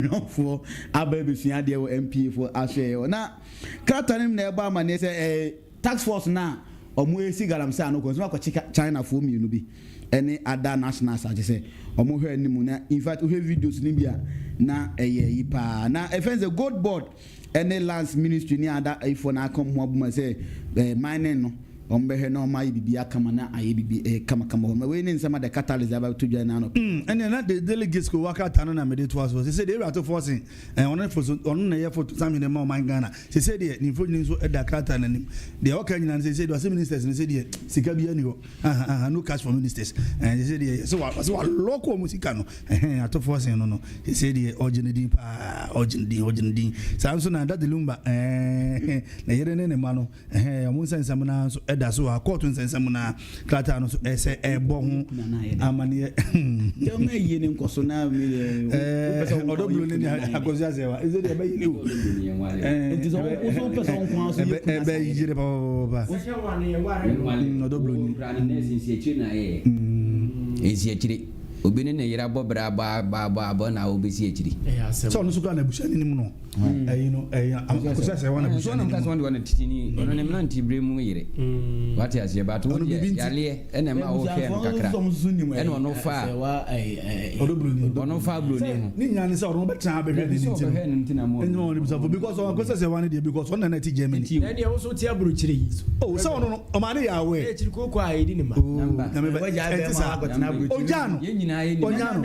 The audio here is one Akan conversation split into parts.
Nyɔnfoɔ aba abɛsua adeɛ wɔ NPA foɔ asoɛeɛ hɔ. Na krataa no mu na ɛbɔ amaneɛ sɛ ɛɛ task force no a wɔresi galamsey ano kɔ nso akɔkye Chinafoɔ mmienu bi ne other nationals a kyerɛ sɛ wɔhwɛ anim na in fact wohwɛ videos no bi a na ɛyɛ yi paa. Na ɛfɛn sɛ gold board ne lands ministry ne ada ayifoɔ no aka wɔn ho abom sɛ ɛɛ mining no wɔn bɛhwɛ na wɔn ayɛ biribi akama na ayɛ biribi ɛɛ kamakama hɔ. Na wei ne nsɛm a the catalyst aba to dwa na anɔpa. Ɛnneɛ na The Daily Gisco wa krataa no na mede toa soɔ. Seesei deɛ Ewura Ato Forson, ɛɛ ɔno ne foto, ɔno na ɛyɛ foto samhene ma ɔman Ghana. Seesei deɛ ne mfonini nso da krataa no anim. Deɛ ɔka nyinaa no seesei deɛ ɔse ministers no sedeɛ sika biara nni hɔ. Aha aha no cash for ministers. Ɛɛ seesei deɛ yɛse wa ɔse wa lock wɔn sika no. Ɛhɛn Ato Forson no no seesei deɛ ɔgye ne din paa, ɔgye ne din, ɔgye ne din. Saa nso na Daddy Lumba ɛɛ ne yere ne ne mma no. Ɛhɛɛ, wɔn nsɛnsɛm no ara nso da so wɔ ha, kɔɔto nsɛnsɛm no ara, krataa no nso ɛsɛ ɛbɔ ho amaneɛ. Jɛma yie ne nkɔso na ɔdɔ bulu ne ne akɔsi asɛ wa ɛsɛ deɛ ɛbɛyere o. Nti sɛ wosɔ wopɛ sɛ nko ara so yɛ kuna sa. Ɛbɛyere papaapa. Ɔdɔ bulu ni. Nsiakyire obi ne ne yere abɔ bra abɔ abɔ abɔ na wobɛsi akyiri. Sɛ ɔno nso kura na abusua no nim no. Ɛyi no ɛyi akosua sɛ wɔn abusua no nim. Ɔno wɔn titi ni ɔno ne mmerante bere mu yere. Wate aseɛ but wo deɛ yareɛ ɛna ɛma wo hwɛ no kakra ɛna ɔno fa ɔno fa buroni ho. Ne nyinaa ne sɛ ɔno bɛtena abɛhwɛ ne nti no ɛnyɛ wɔn ebusafo because ɔno akosua sɛ wɔn deɛ because ɔno na na ɛte Germany. Ɛnni ɛwɔ so te aburokyire yi. Oh sɛ ɔno no ɔmaa ne yɛ awɛ. Ɛkyiri kooko a yɛdi ne ma. Oh nyame bɛ ɛnti saa ogya no ogya no ogya no.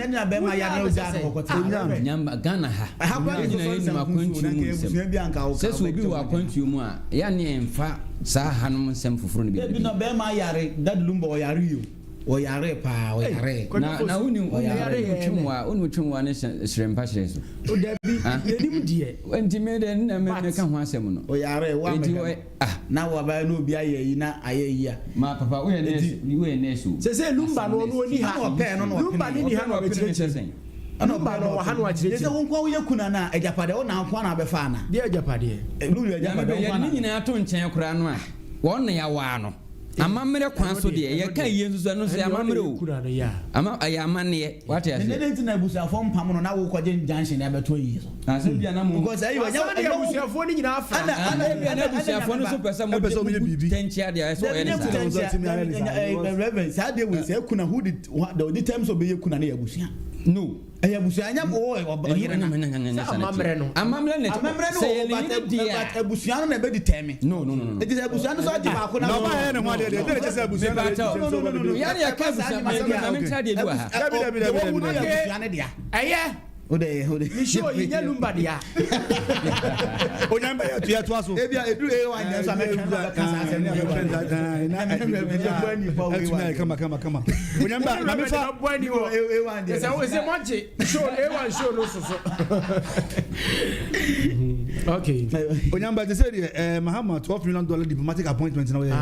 Nyamba Ghana ha. Yɛn nyinaa yɛnim akwantuo mu nsɛm. Sɛ sɛ obi wɔ akwantuo mu a, yɛ a ne yɛmfa saa hanom nsɛm foforo no bi Dabi na bɛrima yare, Daddy Lumba ɔyare yi o, ɔyare paa, ɔyare. Na na wonim wonim twemwa, wonim twemwa ne hyerɛmpa hyerɛ so. O dabi, yɛnim deɛ. Nti me deɛ nna me meka ho asɛm no. Ɔyare, wo Nti amehwɛ no. ah. Na wabɛyɛ na obi ayɛ yi na ayɛ yi a. Ma papa woyɛ nurse, woyɛ nurse o. Sese Lumba no ɔno ɔni ha. Ɛna ɔpɛɛ no na Lumba ɔpene. ne ni ha na Ɔpɛ na ɔpene ne sɛ ɔbɛkyerɛkyerɛ. sɛn? Lumba no ɔwɔ ha na wakyerɛkyerɛ. Sɛ wo nko woyɛ kuna no a, agyapadeɛ wo na nko na abɛfa ana? Deɛ agyapadeɛ? Lulu agyapadeɛ wo nko Yɛde na. ne nyinaa to nkyɛn koraa no a, wɔn na yɛawaa no. Amammerɛ kwan so deɛ, yɛka yie nso so ɛno nso yɛ amammerɛ o. Ama ɛyɛ amanneɛ, wate aseɛ. Ne nti na abusuafoɔ mpam no na wokɔgye injunction de abɛto ayie so. Asɛm bi a na mo. Because ɛyɛ ɛnyɛ Wasan de abusuafoɔ no nyinaa fra. Ɛna ɛna Ebia na abusuafoɔ no nso pɛ sɛ mo de mo bu tɛnkyea deɛ ɛsɛ ɔyɛ ne saa. Reverend saa deɛ wei sɛ kuna who did the odi terms of bɛyɛ kuna ne yɛ abusua. No. Ɛyɛ abusua ɛnyɛ wo ɔyere na. Sɛ amammerɛ no. Amammerɛ na Amammerɛ no sɛ wɔ yɛ ne yere but deɛ but a. abusua no na ɛbɛ determine. No no no no. Eti sɛ abusua no sɛ ɔgye baako na. Na ɔba yɛ ne ho adeɛ deɛ ɛdeɛ kyɛ sɛ abusua na ɛbɛ determine sɛ ɔba bɛ di. Yɛn yɛ ka abusua mɛ mɛ nkyɛn adeɛ bi wɔ ha. Dabi dabi dabi dabi. Deɛ wɔwu no yɛ abusua no dea. Ɛyɛ. O de o de. Me show yi nyɛ Lumba dea. Onyame bɛyɛ to yɛ to aso. Ebi a edu ewa nyɛ so a mɛtwɛn na bɛka saa asɛm no. Ɛtumi ayɛ kama kama kama. Onyame ba na mefa. Bɔ ani wɔ. Sɛ wo sɛ mɔgye show ewa show no soso. Okay. Onyame ba te sɛ deɛ ɛɛ Mahama $12 million diplomatic appointment na ɔyɛ.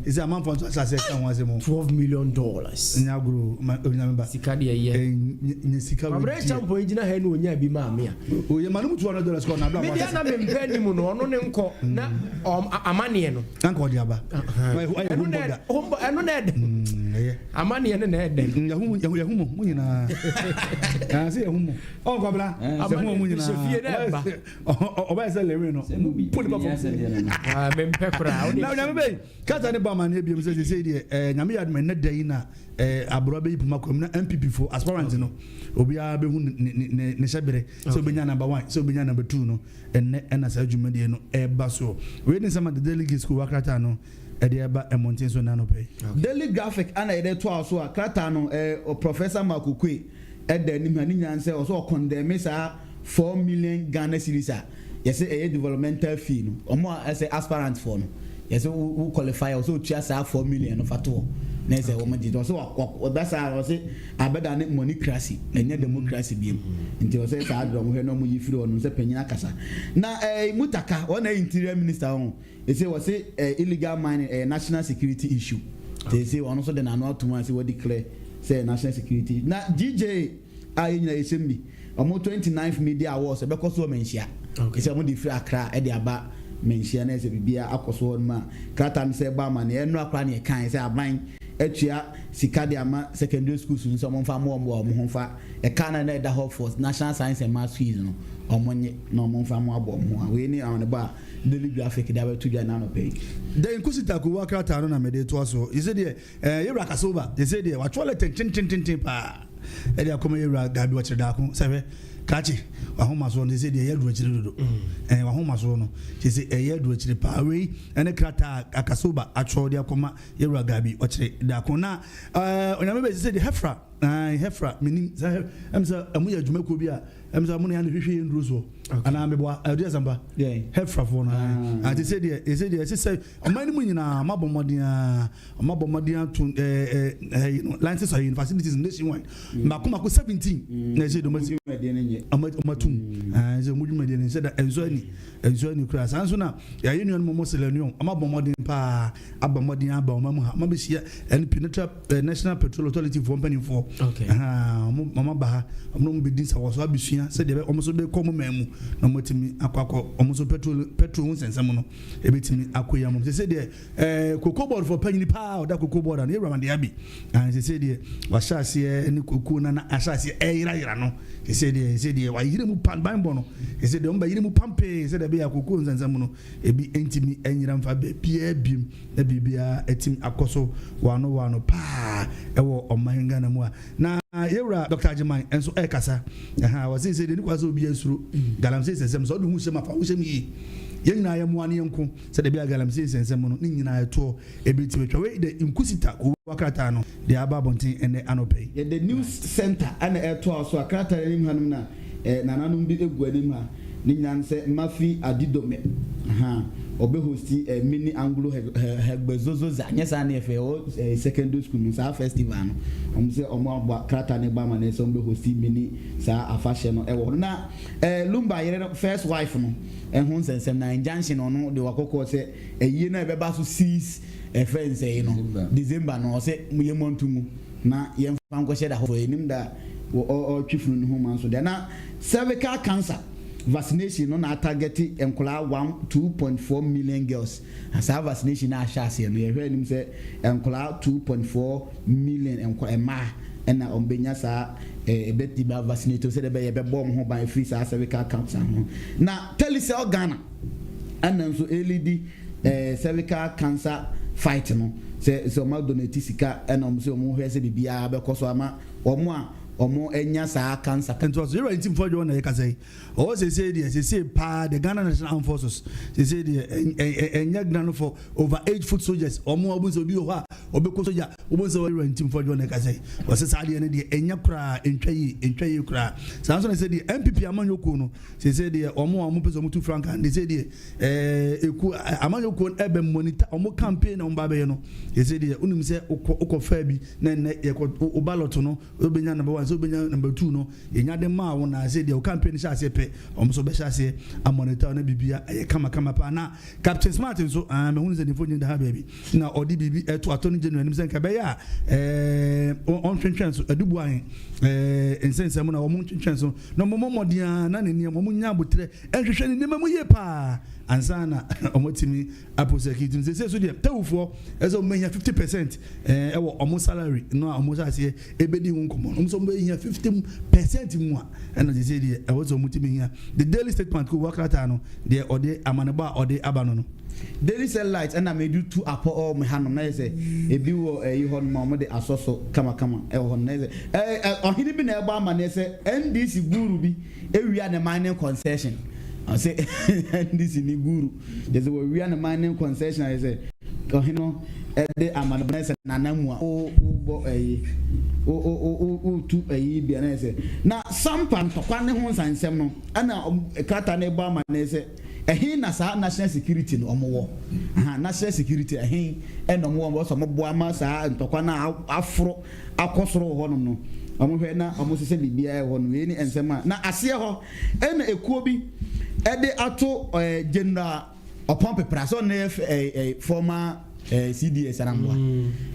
Ɛsɛ amanfoɔ nso ahyɛ ase ɛka ho asɛm o. $12 million. Nyɛ agorɔ onyame ba. Sika deɛ yɛ. Nyɛ sika wei deɛ. Kwabena Acheampong gyina ha na onya bi maa me a. Oyɛ ma no mu $200 kɔ na abla Me deɛ na me mpɛ anim no ɔno ne nkɔ na amaneɛ no. Anka ɔde aba. Ayɛ home burger. Ɛno na ɛdɛ. Ɛyɛ. Amaneɛ no na ɛdɛ. Yɛhu yɛhu mo mo nyinaa. Sɛ yɛhu mo. Ɔn Kwabena yɛhu mo nyinaa. Ɔbɛyɛ sɛ lewe no. Put nipa fam. Mempɛ koraa. Na onyame bɛyi kasa ne bɔ amaneɛ biom sɛ sɛsei deɛ nyame yɛ adom ɛnɛ da yi na aborowa bɛyi poma kwam na NPP fo aspirant no obiara bɛhu ne ne hyɛberɛ sɛ obɛnya number one sɛ obɛnya number two no ɛnɛ ɛna saa dwumadie no ɛba soɔ. Wei ne nsɛm a The Daily Gisco wa krataa no ɛde ɛba mmɔnten so ɛnɛ anɔpa yi. Daily Graphic ana yɛde toa so a krataa no Professor Mark Oquaye ɛda anim ha ne nyinaa ne sɛ ɔsɛ ɔkɔndɛme saa 4 million Ghana cedis a yɛsɛ ɛyɛ developmental fee no ɔmo a ɛsɛ aspirant foɔ no yɛsɛ wo qualify a ɔsɛ otua saa 4 million no fa to hɔ na ɛsɛ wɔn gye ɔsɛ ɔba saa ɔsɛ abɛda ne moneycracy, ɛnyɛ democracy biem, nti ɔsɛ saa deɛ ɔmo hwɛ na ɔmo yi firi hɔ no sɛ panyin akasa na Mutaka wɔn na ɛyɛ interior minister ho ɛsɛ wɔsɛ illegal mining ɛyɛ national security issue te ɛsɛ ɔno nso de n'ano atum a sɛ wɔ declare sɛ national security. Na GJ a yɛn nyinaa yɛhyɛ mu bi ɔmo 29th Media Awards ɛbɛkɔ so wɔ Manhyia ɛsɛ ɔmo de firi Accra ɛde aba Manhyia na ɛsɛ biribiara akɔ so hɔ nom a krataa no sɛ ɛbɔ amaneɛ ɛno akora ne ɛkan sɛ aban. atua sika de ama secondary schools no sɛ wɔn mfa mmoa wɔn ho mfa ɛka na na ɛda hɔ for National Science and Maths quiz no, wɔn nye na wɔn mfa mmoaboa wɔn ho. A wei ne amanebɔ a Daily Graphic de abɛto dwa n'anɔpɛ yi. The Nkusita Kowa krataa no na mede toa so. Yɛsɛ deɛ yɛwura Kasova, yɛsɛ deɛ watwerɛ lɛtɛ ntentententen paa ɛde akɔma yɛwura Gabi Ɔkyerɛ Daako sɛ hwɛ krakye wahoma soɔ no, sɛ deɛ ɛyɛ aduru akyire dodo. Wahoma soɔ no sɛ ɛyɛ aduru akyire paa. Wei ɛne krataa a Kasoba atwerɛ de akɔma yɛwura Gabi Ɔkyerɛ Daako. Na Onyame bɛ sɛ deɛ Hefra Hefra menim sɛ ɛm sɛ ɛmo yɛ adwumakuo bi a ɛm sɛ mo ne yɛn hwehwɛ yɛn duro soɔ anaa meboa ɛdi asampa Hefrafoɔ no ate sɛ deɛ ɛsɛ deɛ ɛsɛ sɛ ɔman no mu nyinaa mabɔ mmɔden a ɔmabɔ mmɔden ato ɛɛ ɛɛ no license ɛyi facilities nationwide mako mako 17 na ɛsɛ de ɔmo ɔmo atum ɛɛ sɛ ɔmo dwumadie no sɛ da ɛnso ani ɛnso ani kura. Saa nso na yɛayɛ nuanom ɔmo Sierra Leone, ɔmo abɔ mmɔden paa, abɔ mmɔden aba ɔmo mu ha, ɔmo abɛhyia NP National Petrol Authority foɔ mpanimfoɔ. Ɔmo aba ha, ɔmo na ɔmo bɛdi nsawɔso abɛsua sɛdeɛ ɔmo nso bɛkɔ ɔmo man mu na ɔmo atumi akɔ ɔmo nso petrol ho nsɛnsɛm no ebɛtumi akɔ yi ama sɛ deɛ Cocoa Board fɔ panyini paa ɔda Cocoa Board ano, yɛwura Mande Abi, sɛ deɛ wahyɛ aseɛ ne koko na ahyɛ aseɛ ɛyerayera no, sɛ deɛ wayere mu pan banbɔ no, sɛ deɛ ɔmo bɛyere mu pampee sɛ deɛ ɛbɛyɛ koko nsɛnsɛm no ebi ntumi ɛnyera mfa baabiara biem na biribiara ɛtumi akɔ so wano wano paa ɛwɔ ɔman Ghana mu. A na yɛwura Dr Agyeman nso ɛrekasa ɛha, wɔsi sɛ deɛ ne kwa sɛ obi asuro galamsey nsɛnsɛm sɛ ɔde ho hyɛm afa ho hyɛm yie, yɛn nyinaa yɛ mmoa ne yɛn ko sɛ deɛ galamsey nsɛnsɛm no ne nyinaa ɛtoɔ ebi ti betwa. Wei de Nkusita kowa krataa no deɛ aba abɔnten ɛnɛ anɔpɛ yi. Yɛde News Center ɛna ɛtoa so a krataa anim hanom na nananom bi egu anim ha ne nyinaa sɛ Mafi Adidome ha ɔbɛ hosti mini Anglo Hegbezozoza nyɛ saa ne yɛfɛ ɛwɔ secondary school no saa festival no. Ɔmo sɛ ɔmo abɔ krataa ne ba ama ne sɛ ɔmo bɛ hosti mini saa afahyɛ no ɛwɔ hɔ. Na Lumba yere no, first wife no, ɛho nsɛnsɛm na injunction ɔno de wakɔkɔ sɛ ɛyie na ɛbɛba so 6 ɛfɛ nsɛyi no December no, ɔsɛ yɛ mɔ ntumu na yɛmfa nkɔhyɛ da hɔ anim da ɔtwe funu ne ho ma nso deɛ. Na cervical cancer vaccination no na atarget nkɔlaa 1 2.4 million girls. Saa vaccination na ahyɛ aseɛ no, yɛhwɛ anim sɛ nkɔlaa 2.4 million nkɔ mmaa ɛna wɔn bɛnya saa ɛbɛti ba vaccinate sɛ ɛbɛyɛ ɛbɛbɔ wɔn ho ban firi saa cervical cancer ho. Na Telecel Ghana ɛna nso ɛlead cervical cancer fight no sɛ wɔn adonate sika ɛna wɔn sɛ wɔn hwɛ sɛ biribiara bɛkɔ so ama wɔn a wɔn anya saa cancer. Nti ɔsɔ yɛrɛ nti nfɔ jɔ na yɛ kasa yi ɔwɔ sese deɛ sese paa the Ghana National Armed Forces sese deɛ ɛnyɛ Ghana for over age foot soldiers. Ɔmo ɔmo sɛ obi wɔ hɔ a ɔbɛkɔ soja ɔmo sɛ ɔyɛrɛ nti nfɔ jɔ na yɛ kasa yi ɔsɛ saa deɛ no deɛ ɛnyɛ koraa, ntwa yie, ntwa yie koraa. Saa nso na sɛ deɛ NPP amanyɔkuo no sese deɛ ɔmo a ɔmo pɛ sɛ ɔmo tu frankaa de sɛ deɛ eku amanyɔkuo ɛbɛ monitor ɔmo campaign na ɔmo ba bɛyɛ no. Sese deɛ onim sɛ ɔkɔ fɛ bi na ɛnɛ yɛkɔ o ballot no, wobɛnya number one sɛ wobɛnya number two no, yɛnya de maa wo na sɛ deɛ wo campaign hyɛ aseɛ pɛ, ɔmo nso bɛhyɛ aseɛ amonitor na biribia ɛyɛ kamakama paa. Na Captain Smart nso mahunu sɛ nifo nyina da ha baabi na ɔde biribi ɛto Attorney General anim sɛ nka ɛbɛyɛ a ɔntwentwɛn so adubu ahe nsɛnsɛm na ɔmo ntwentwɛn so na ɔmo mmɔden a na ne nneɛma ɔmo nya abotrɛ ɛnhwehwɛ ne nneɛma mu yie paa ansa na ɔmo tumi aprosecute no. Sɛ so deɛ tewufoɔ ɛsɛ ɔmo bɛnya 50% ɛwɔ ɔmo salary no a ɔmo hyɛ aseɛ ɛbɛdi ho nkɔmɔ, ɔmo sɛ ɔmo bɛnya 50% mu a ɛna sɛ deɛ ɛwɔ sɛ ɔmo tumi hia. The Daily Statement ko wɔ no deɛ ɔde amanebɔ a ɔde aba no. Daily Satellite ɛna mɛ tu apɔ ɔ mɛ hanom na yɛ sɛ ebi wɔ ɛyi hɔ nom a wɔde asɔ so kamakama ɛwɔ hɔ nom na yɛ sɛ ɛɛ ɔhene bi na ɛbɔ amaneɛ sɛ NDC guru bi ewia ne mining concession. Ɔsɛ NDC ni guru yɛ sɛ wɔwia ne mining concession a yɛ sɛ ɔhene no ɛde amanebɔ na yɛ sɛ nana mu a wobɔ ɛyi o o o o tu ɛyi bia na yɛ sɛ na Sampa ntɔkwa ne ho nsansɛm no ɛna krataa no ɛbɔ amaneɛ sɛ ɛhin na saa national security no ɔmo wɔ aha, national security ɛhin ɛna ɔmo wɔ sɛ ɔmo boa ma saa ntɔkwa na aforo akɔ soro wɔ hɔnom no, ɔmo hwɛ na ɔmo sisɛ biribiara wɔ hɔ no. Wei ne nsɛm a na aseɛ hɔ ɛna ekuo bi ɛde ato General Ɔpɔn Pepra sɛ ɔno yɛ ɛɛ ɛɛ former CDS anamboa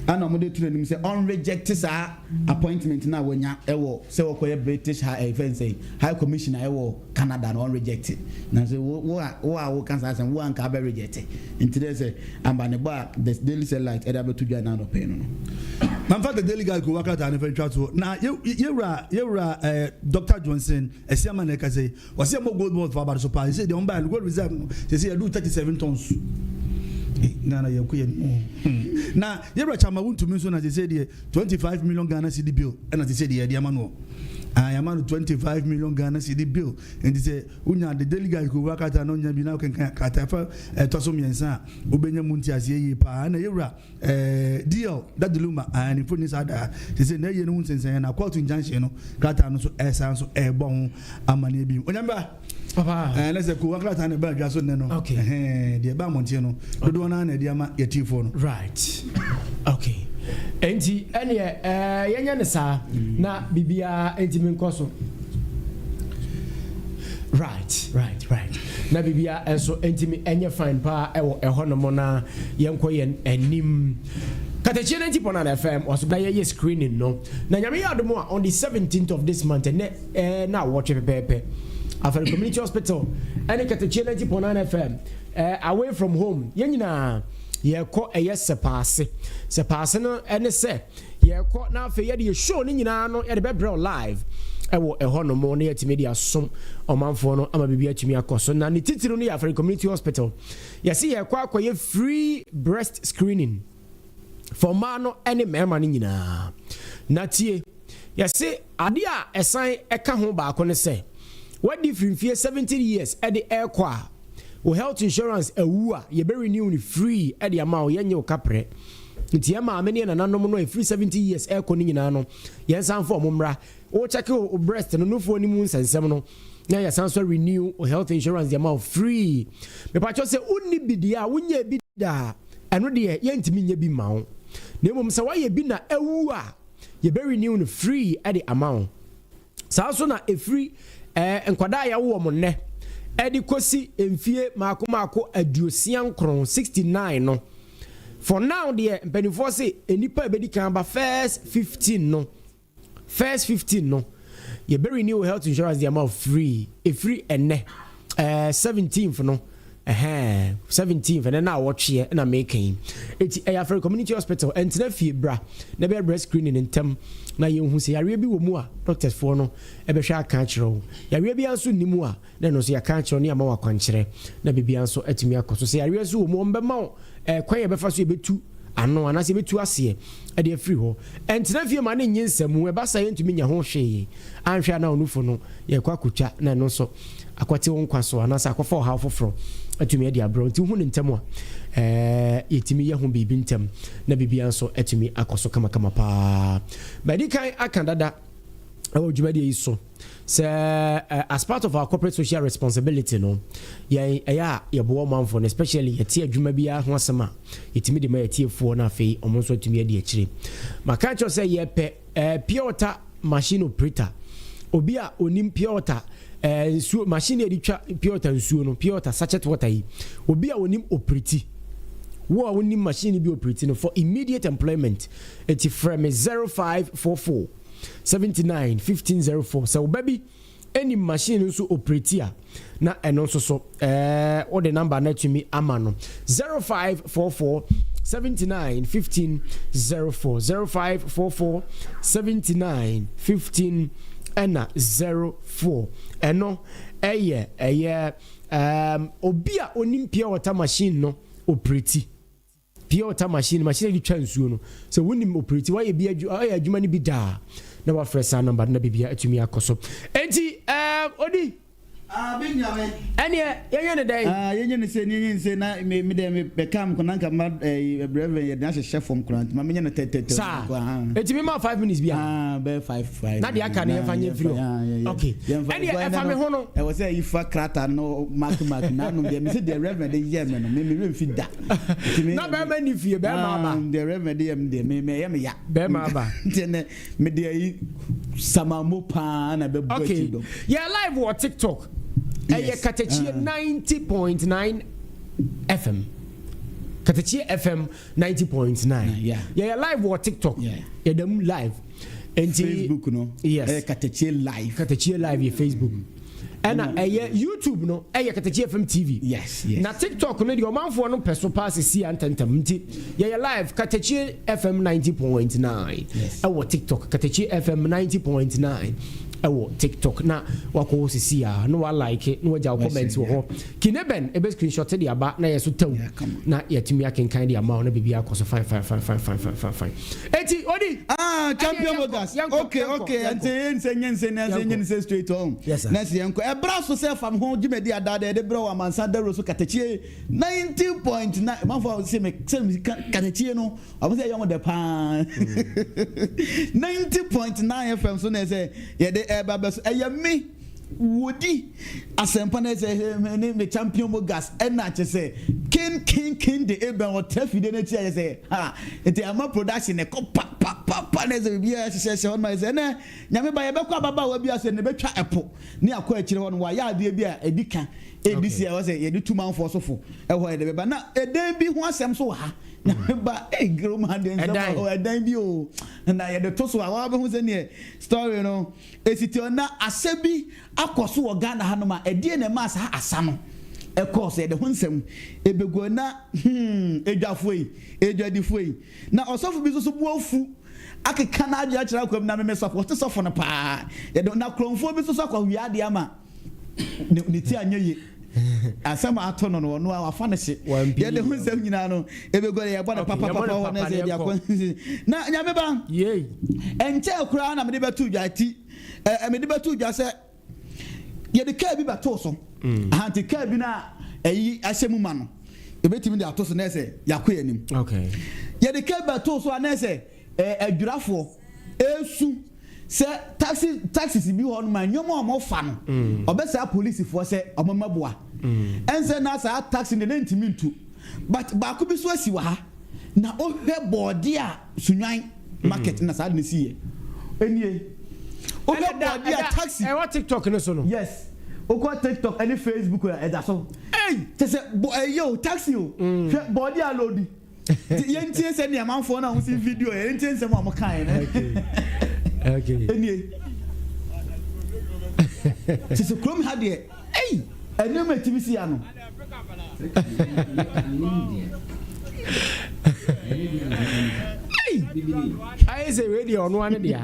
ana ɔmo de to n'anim sɛ ɔn reject saa appointment na wɔnya ɛwɔ sɛ wɔkɔyɛ British high fɛn sɛ High Commissioner ɛwɔ Canada na ɔn reject. Na sɛ wo a wo ka saa asɛm, wo a nka abɛ reject. Nti dɛ sɛ ambanebɔ a The Daily Satellite ɛde abɛto dwa na anɔpɛ no. Mamfa The Daily Guide ko wakrataa ne fa ntwa toɔ na yɛwura Dr Johnson Asiama na ɛka sɛ wɔsɛ yɛmmɔ Gold Board fo aba so paa. Sɛ deɛ ɔmbaɛ no, gold reserve no sɛ sɛ yɛdu 37 tons. Ghana yɛnkɔ yɛ mu na yɛwura Chairman Wontumi nso na sɛ sɛ deɛ 25 million Ghana cedi bill ɛna sɛ sɛ deɛ yɛde ama no, yɛama no 25 million Ghana cedi bill. Nti sɛ wonya The Daily Guide ko wakrataa na wonya bi na wokenkan krataa fa ɛtɔ so 3 a, wobɛnya mu nteaseɛ yie paa. Na yɛwura DL Daddy Lumba ne mfoni saa daa sɛ sɛ na ɛyɛ no ho nsɛnsɛn na court injunction no krataa no so ɛsan so ɛrebɔ ho amanneɛ bi. Onyame ba. Papa. Ne sɛ kowa krataa no ɛba adwa so nnɛ no. Deɛ ɛba mmɔnten no dodoɔ no ara na ɛde ama yɛtiifoɔ no. Right, okay, nti ɛneɛ yɛnyɛ ne saa na biribiara ntumi nkɔ so. Right, na biribiara nso ntumi ɛnyɛ fine paa ɛwɔ ɛhɔ nom na yɛnkɔ yɛn anim. Katakyie 90.9 FM ɔso na yɛyɛ screening no na Nyame yɛ adom a, on the 17th of this month, ɛnɛ na awɔtwe pɛpɛɛpɛ, Afari Community Hospital ɛne Katakyie 90.9 FM away from home, yɛn nyinaa yɛkɔ ɛyɛ sɛpaase. Sɛpaase no ɛne sɛ yɛkɔ na afei yɛde yɛ show no nyinaa no yɛde bɛbrɛ wo live ɛwɔ ɛhɔ nom na yɛtumi de asom ɔmanfoɔ no ama biribi atumi akɔ so. Na ne titiri no yɛ Afari Community Hospital. Yɛsi yɛkɔ akɔyɛ free breast screening for mmaa no ne mmarima no nyinaa. Na tie, yɛse adeɛ a ɛsan ɛka ho baako ne sɛ wadi firi mfie 70 years ɛde ɛrekɔ a, wo health insurance awu a, yɛbɛ renew no free ɛde ama wo, yɛnyɛ wo kaprɛ. Nti yɛn maame ne yɛn nananom no a ɛfiri 70 years ɛrekɔ no nyinaa no, yɛn san fɔ ɔmo mmra. Wokyɛke wo breast no, nufoɔ no mu nsɛnsɛm no, na yɛsan so renew wo health insurance de ama wo free. Mepakyɛw, sɛ wonni bi deɛ a wonyɛ bi da, ɛno deɛ yɛntumi nyɛ bi ma wo, na mmom sɛ woayɛ bi na awu a, yɛbɛ renew no free ɛde ama wo. Saa nso na ɛfiri nkwadaa a yɛawo wɔn nnɛ ɛde kɔsi mfie maako maako 69, 69 no, for now deɛ mpanimfoɔ se nnipa a ɛbɛdi kan ba first 15 no, first 15 no, yɛbɛ renew health insurance de ama wo free. Ɛfiri ɛnnɛ 17th no, ɛhɛn, 17th ɛnɛ na awɔtweɛ ɛna meka yi. Eti ɛyɛ Afari Community Hospital. Ɛntena fie, bra na ɛbɛyɛ breast screening ntɛm na yɛnhu sɛ yareɛ bi wɔ mu a, doctors foɔ no ɛbɛhwɛ aka akyerɛ wo. Yareɛ bi nso nni mu a, na ɛno nso yɛaka akyerɛ wo ne ama wo akwankyerɛ na biribiara nso atumi akɔ so. Sɛ yareɛ nso wɔ mu, ɔmbɛma wo kwan yɛ bɛfa so yɛbɛtu ano anaasɛ yɛbɛtu aseɛ ɛde afiri hɔ. Ɛntena fie ma ne nye nsɛmu ɛba sa yɛntumi nya ho hwee anhwɛ a, na ɔnufo no yɛkɔ akotwa na ɛno nso akɔte wo nkwa so anaasɛ akɔfa ɔhaw foforɔ atumi ade abrɛ. Nti wohu ne ntɛm a, yɛtumi yɛ ho biribi ntɛm na biribiara nso atumi akɔ so kamakama paa. Bɛdi kan aka dada ɛwɔ dwumadie yi so sɛ as part of our corporate social responsibility no, yɛn ɛyɛ a yɛboa ɔmanfoɔ no, especially yɛte adwuma biara ho asɛm a yɛtumi de ma yɛtiefoɔ no, afei ɔmo nso atumi adi akyire. Maka kyerɛ sɛ yɛpɛ pure water machine operator, obi a onim pure water nsuo machine yɛde twa pure water nsuo no, pure water sachet water yi, obi a onim operate. Wo a wonim machine bi operate no, for immediate employment, eti frɛ me 0544 79 1504. Sɛ wo ba bi ɛnim machine nso operate a, na ɛno nso so wode number no atumi ama no: 0544 79 15 04, 0544 79 15 ɛna 04. Ɛno ɛyɛ obi a onim pure water machine no operate, pure water machine de twa nsuo no. Sɛ wonim operate, wayɛ bi adwu, ɔyɛ adwuma no bi daa, na wafrɛ saa number no na biribi atumi akɔ so. Enti odi ɛneɛ yɛnyɛ ne dɛn? Ah, yɛnyɛ ne sɛ, yɛnyɛ ne sɛ na me dɛ me bɛka me kɔnanka ma Reverend yɛde ahyehyɛ fam koraa, nti ma menyɛ no tɛtɛtɛ. Saa enti mi ma 5 minutes bi a. Ah, bɛyɛ five five. Na deɛ aka no yɛmfa nyɛ mfiri hɔ. Okay, ɛneɛ ɛfa me ho no. Ɛwɔ sɛ yifa krataa no mark mark na anom deɛ me sɛ deɛ Reverend de yɛ me no, me werɛ mfi da. Na bɛrima ni fie, bɛrima aba. Deɛ Reverend de yɛ me deɛ, me ɛyɛ me ya. Bɛrima aba. Nti ɛnɛ me deɛ yi samamo paa na bɛbɔ akyi dɔm. Yɛ live wɔ TikTok, ɛyɛ Katakyie 90.9 FM. Katakyie FM 90.9. Yeah. Yɛyɛ live wɔ TikTok. Yeah. Yɛda mu live. Nti Facebook no. Yes. Ɛyɛ Katakyie live. Katakyie live yɛ Facebook. Ɛna ɛyɛ YouTube no ɛyɛ Katakyie FM TV. Yes, yes. Na TikTok no deɛ ɔmanfoɔ no pɛ so paa sisi a ntɛntɛm nti yɛyɛ live Katakyie FM 90.9 Yes. ɛwɔ TikTok Katakyie FM 90.9 ɛwɔ TikTok na wakɔ hɔ sisi a na wa like na wagya wo comment wɔ hɔ. Kineben ebe screenshot de aba na yɛ so tɛw Yeah, come on. na yɛtumi akenkan de ama wo na biribi akɔ so fine fine fine fine fine fine fine fine. Eti odi. Ah, champion Ɛne yɛnkɔ, Mogas. yɛnkɔ, Okay, yɛnkɔ, okay. yɛnkɔ. Nti nse nye nse na nse Yɛnkɔ. nye nse straight on. Yes, sir. Na se yɛnkɔ. Ɛbra so sɛ fam ho dwumadi adaada yɛde brɛ wɔ amansa dawuro so katakyie 90.9. Manfo sɛ me sɛ me ka katakyie no, ɔmo sɛ ɛyɛ ɔmo dɛ paa. 90.9 FM so na ɛsɛ yɛde ɛba bɛ so. Ɛyɛ me wodi asɛmpa na ɛsɛ me ne me champion Mogas ɛna kyɛ sɛ kin kin kin de eben ɔtɛ fide n'akyi a yɛ sɛ ha nti ama production ɛkɔ pa pa pa pa na ɛsɛ biribiara hyehyɛ hyɛ hɔ no ma yɛ sɛ ɛnɛ nyame ba yɛbɛkɔ ababaawa bi ase ne bɛtwa ɛpo ne akɔ akyire hɔ no wayɛ adeɛ bi a ɛdi ka ɛdi si a ɛwɔ sɛ yɛde tu manfoɔ so fo ɛhɔ yɛde bɛba na ɛdan bi ho asɛm so wɔ ha nyame ba ɛy kurom ha deɛ nsɛm Ɛdan. wɔ hɔ, ɛdan bi o na yɛde to so a wɔabɛho sɛ neɛ story no ɛsi te na asɛ bi akɔ so wɔ Ghana hanom a ɛdeɛ na ɛmaa saa asa no ɛkɔɔ so yɛde ho nsɛm ɛbɛgu na edwafoɔ yi edwadifoɔ yi na ɔsɔfo bi nso so bu afu akeka n'adwene akyerɛ akwam na meme sɔfo ɔte sɔfo no paa yɛde na kurɔmfoɔ bi nso so akɔ wia adeɛ ama ne ne ti anyɛ yie asɛm a ato no no ɔno a wafa no hye Wampii. yɛde ho nsɛm nyinaa no ɛbɛgu no yɛbɔ no Okay, yɛbɔ no papapapa hɔ na papa sɛ na yɛde akɔ na nyame ba Yay. ɛnkyɛn koraa na mede bɛto dwa ti ɛ mede bɛto dwa sɛ yɛde kaa bi bɛtoo so ahante kaa bi no a ɛyi ahyɛ mu ma no yɛbɛtumi de ato so na ɛsɛ yɛakɔ yɛn anim Okay. yɛde kaa bi bɛtoo so a na ɛsɛ ɛ adwirafoɔ esu sɛ taxi taxis bi hɔ nom a nneɛma a wɔfa no ɔbɛsɛ apolisifoɔ sɛ ɔmo mɛboa ɛnsɛ na saa taxi no ne ntumi ntu but baako bi so asi wɔ ha na ɔhwɛ bɔɔde a sunwan market na saa de ne si yɛ enie ɔhwɛ bɔɔde a taxi Ɛwɔ TikTok no so no. yes okɔ tiktok ɛne facebook a ɛda so Hey. kyɛ sɛ bɔ ɛyɛ o taxi o hwɛ bɔɔde a load yɛntie sɛ nea amanfoɔ no a wɔsi video yɛntie nsɛm a wɔka yɛ no Okay. enie kyɛ sɛ kurom ha deɛ ɛyi ɛnneɛma etimi si ya no Hey. Ayɛ sɛ wei deɛ ɔno ane deɛ.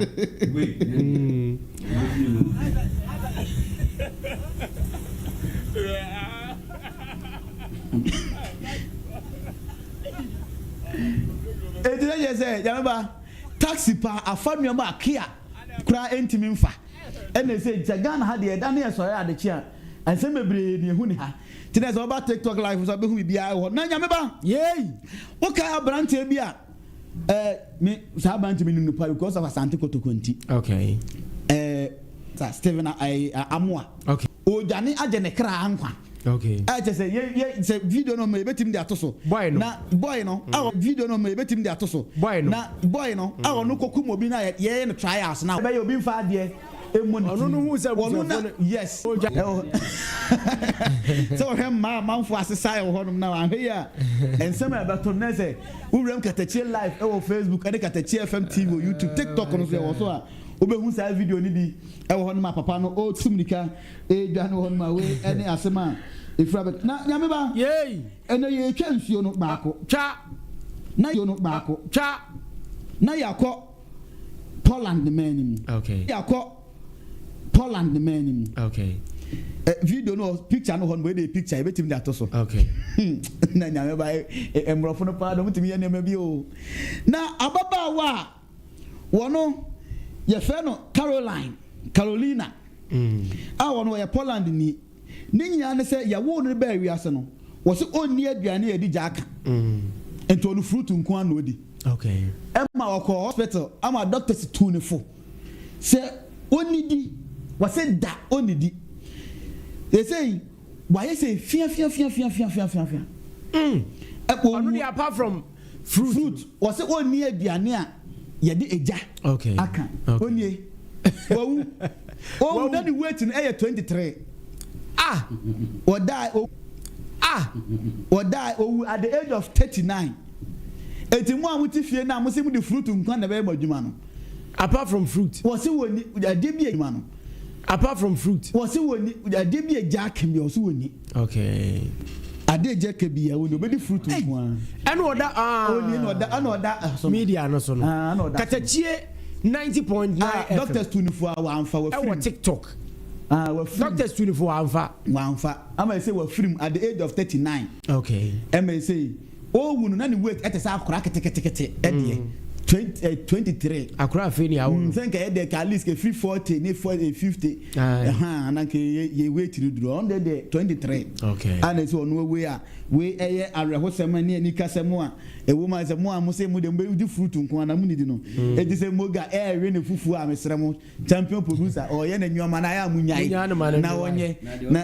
eti ne yɛ sɛ yamaba taxi pa afa nneɛma a kia koraa ntumi nfa ɛna sɛ sɛ ghana ha deɛ ɛda ne yɛ sɔrɔ adekye a nsɛm bebree ne ehu ne ha ti na sɛ ɔba tiktok live so ɔbɛhu biribiara wɔ hɔ na nyame ba Yay. woka aberanteɛ bi a ɛɛ me saa aberanteɛ mi nim no pa because of asante kotoko nti Okay. ɛɛ sa steven ɛɛ amoa Okay. odwane agye ne kra nkwa Okay. ɛ kyɛ sɛ yɛ yɛ sɛ video no ma yɛbɛtumi de ato so Boy no. na boy no a video no ma yɛbɛtumi de ato so Boy no. na boy no a ɔno kɔkum obi na yɛ yɛyɛ no trials na ɛbɛyɛ obi nfa adeɛ emu ne Ɔno no hu sɛ ɔno na abusuafoɔ no- yes Ogya- Ɛwɔ- sɛ ɔhwɛ mmaa amanfo asesa ɛwɔ hɔnom na wahwɛ yi a nsɛm a ɛbɛto no na sɛ wowuram katakyie live ɛwɔ facebook ɛne katakyie fm tv wɔ youtube tiktok no so ɛwɔ so a wobɛhu saa video no bi ɛwɔ hɔnom a papa no ɔretu mirika ɛredwane wɔ hɔnom a wei ɛne asɛm a ɛfira bɛ na nyame ba Yay. ɛnɛ yɛtwa nsuo no baako Twa. na nsuo no baako Twa. na yɛakɔ poland man no mu Okay. yɛakɔ poland man no mu Okay. Eh, video no picture no hɔ no wɔde picture yɛbɛtumi de ato so Okay. na nyame ba mmorɔfo no paa dɔm tumi yɛ nneɛma bi o na ababaawa a wɔno yɛfrɛ no caroline carolina a wɔno wɔyɛ poland ni ne nyinaa ne sɛ yɛwoo no baa wiase no wɔsɛ ɔnni aduane a yɛdi gya aka nti ɔno fruit nko ara na ɔdi Okay. ɛma ɔkɔ hospital ama doctors tu ne fo sɛ ɔnidi wɔsɛ da ɔnidi yɛsɛ wayɛ sɛ fia fia fia fia fia fia fia fia ɛkɔ Ɔno deɛ apart from fruit. fruit wɔsɛ ɔnni aduane a yɛde egya Okay. aka Okay. ɔnie wawu owu na ne weight no ɛyɛ 23 Ah. wɔda o Ah! Ɔdaa owu at the age of 39. Eti mo a mo te fie no a mo se mo de fruit nko na ɛbɛyɛ mo adwuma no. Apart from fruit. Wɔse wɔnni adeɛ bi adwuma no. Apart from fruit. Wɔse wɔnni adeɛ bi agya aka bi a wɔse wɔnni. Okay. Adeɛ agya aka bi a wɔnni obɛdi fruit nko ara. Ɛna ɔda aa. Ɔnni na ɔda ɛna ɔda so. Media no so no. Ah, ɛna ɔda. Katakyie 90.9 FM. Doctors tu ne fo a wɔamfa wɔafiri mu. Ɛwɔ TikTok. Ah, wɔafiri mu. Doctors tu ne fo wɔamfa. Wɔamfa. Ama ɛsɛ wɔafiri mu at the age of 39. Okay. Ɛma ɛsɛ Owu no na ne weight ɛte sɛ akora ketekete ɛdeɛ. 23. Akora afei ni awo no. Sɛ nka yɛ deɛ ka at least kefiri 40 ne 50. Ɛhan na nka yɛ yɛ weight no duro. Ɔno deɛ deɛ 23. Okay. A na ɛsɛ ɔno awe a wei ɛyɛ awerɛhosɛm ne anikasɛm a ɛwɔ mu a sɛ mo a mo sɛ mo deɛ mo bɛ di fruit nko ara na mo nidi no. Eti sɛ moga ɛɛwe ne fufuo a mesrɛ mo. Champion producer ɔyɛ ne nneɛma na ayɛ a munyae na wɔnyɛ na.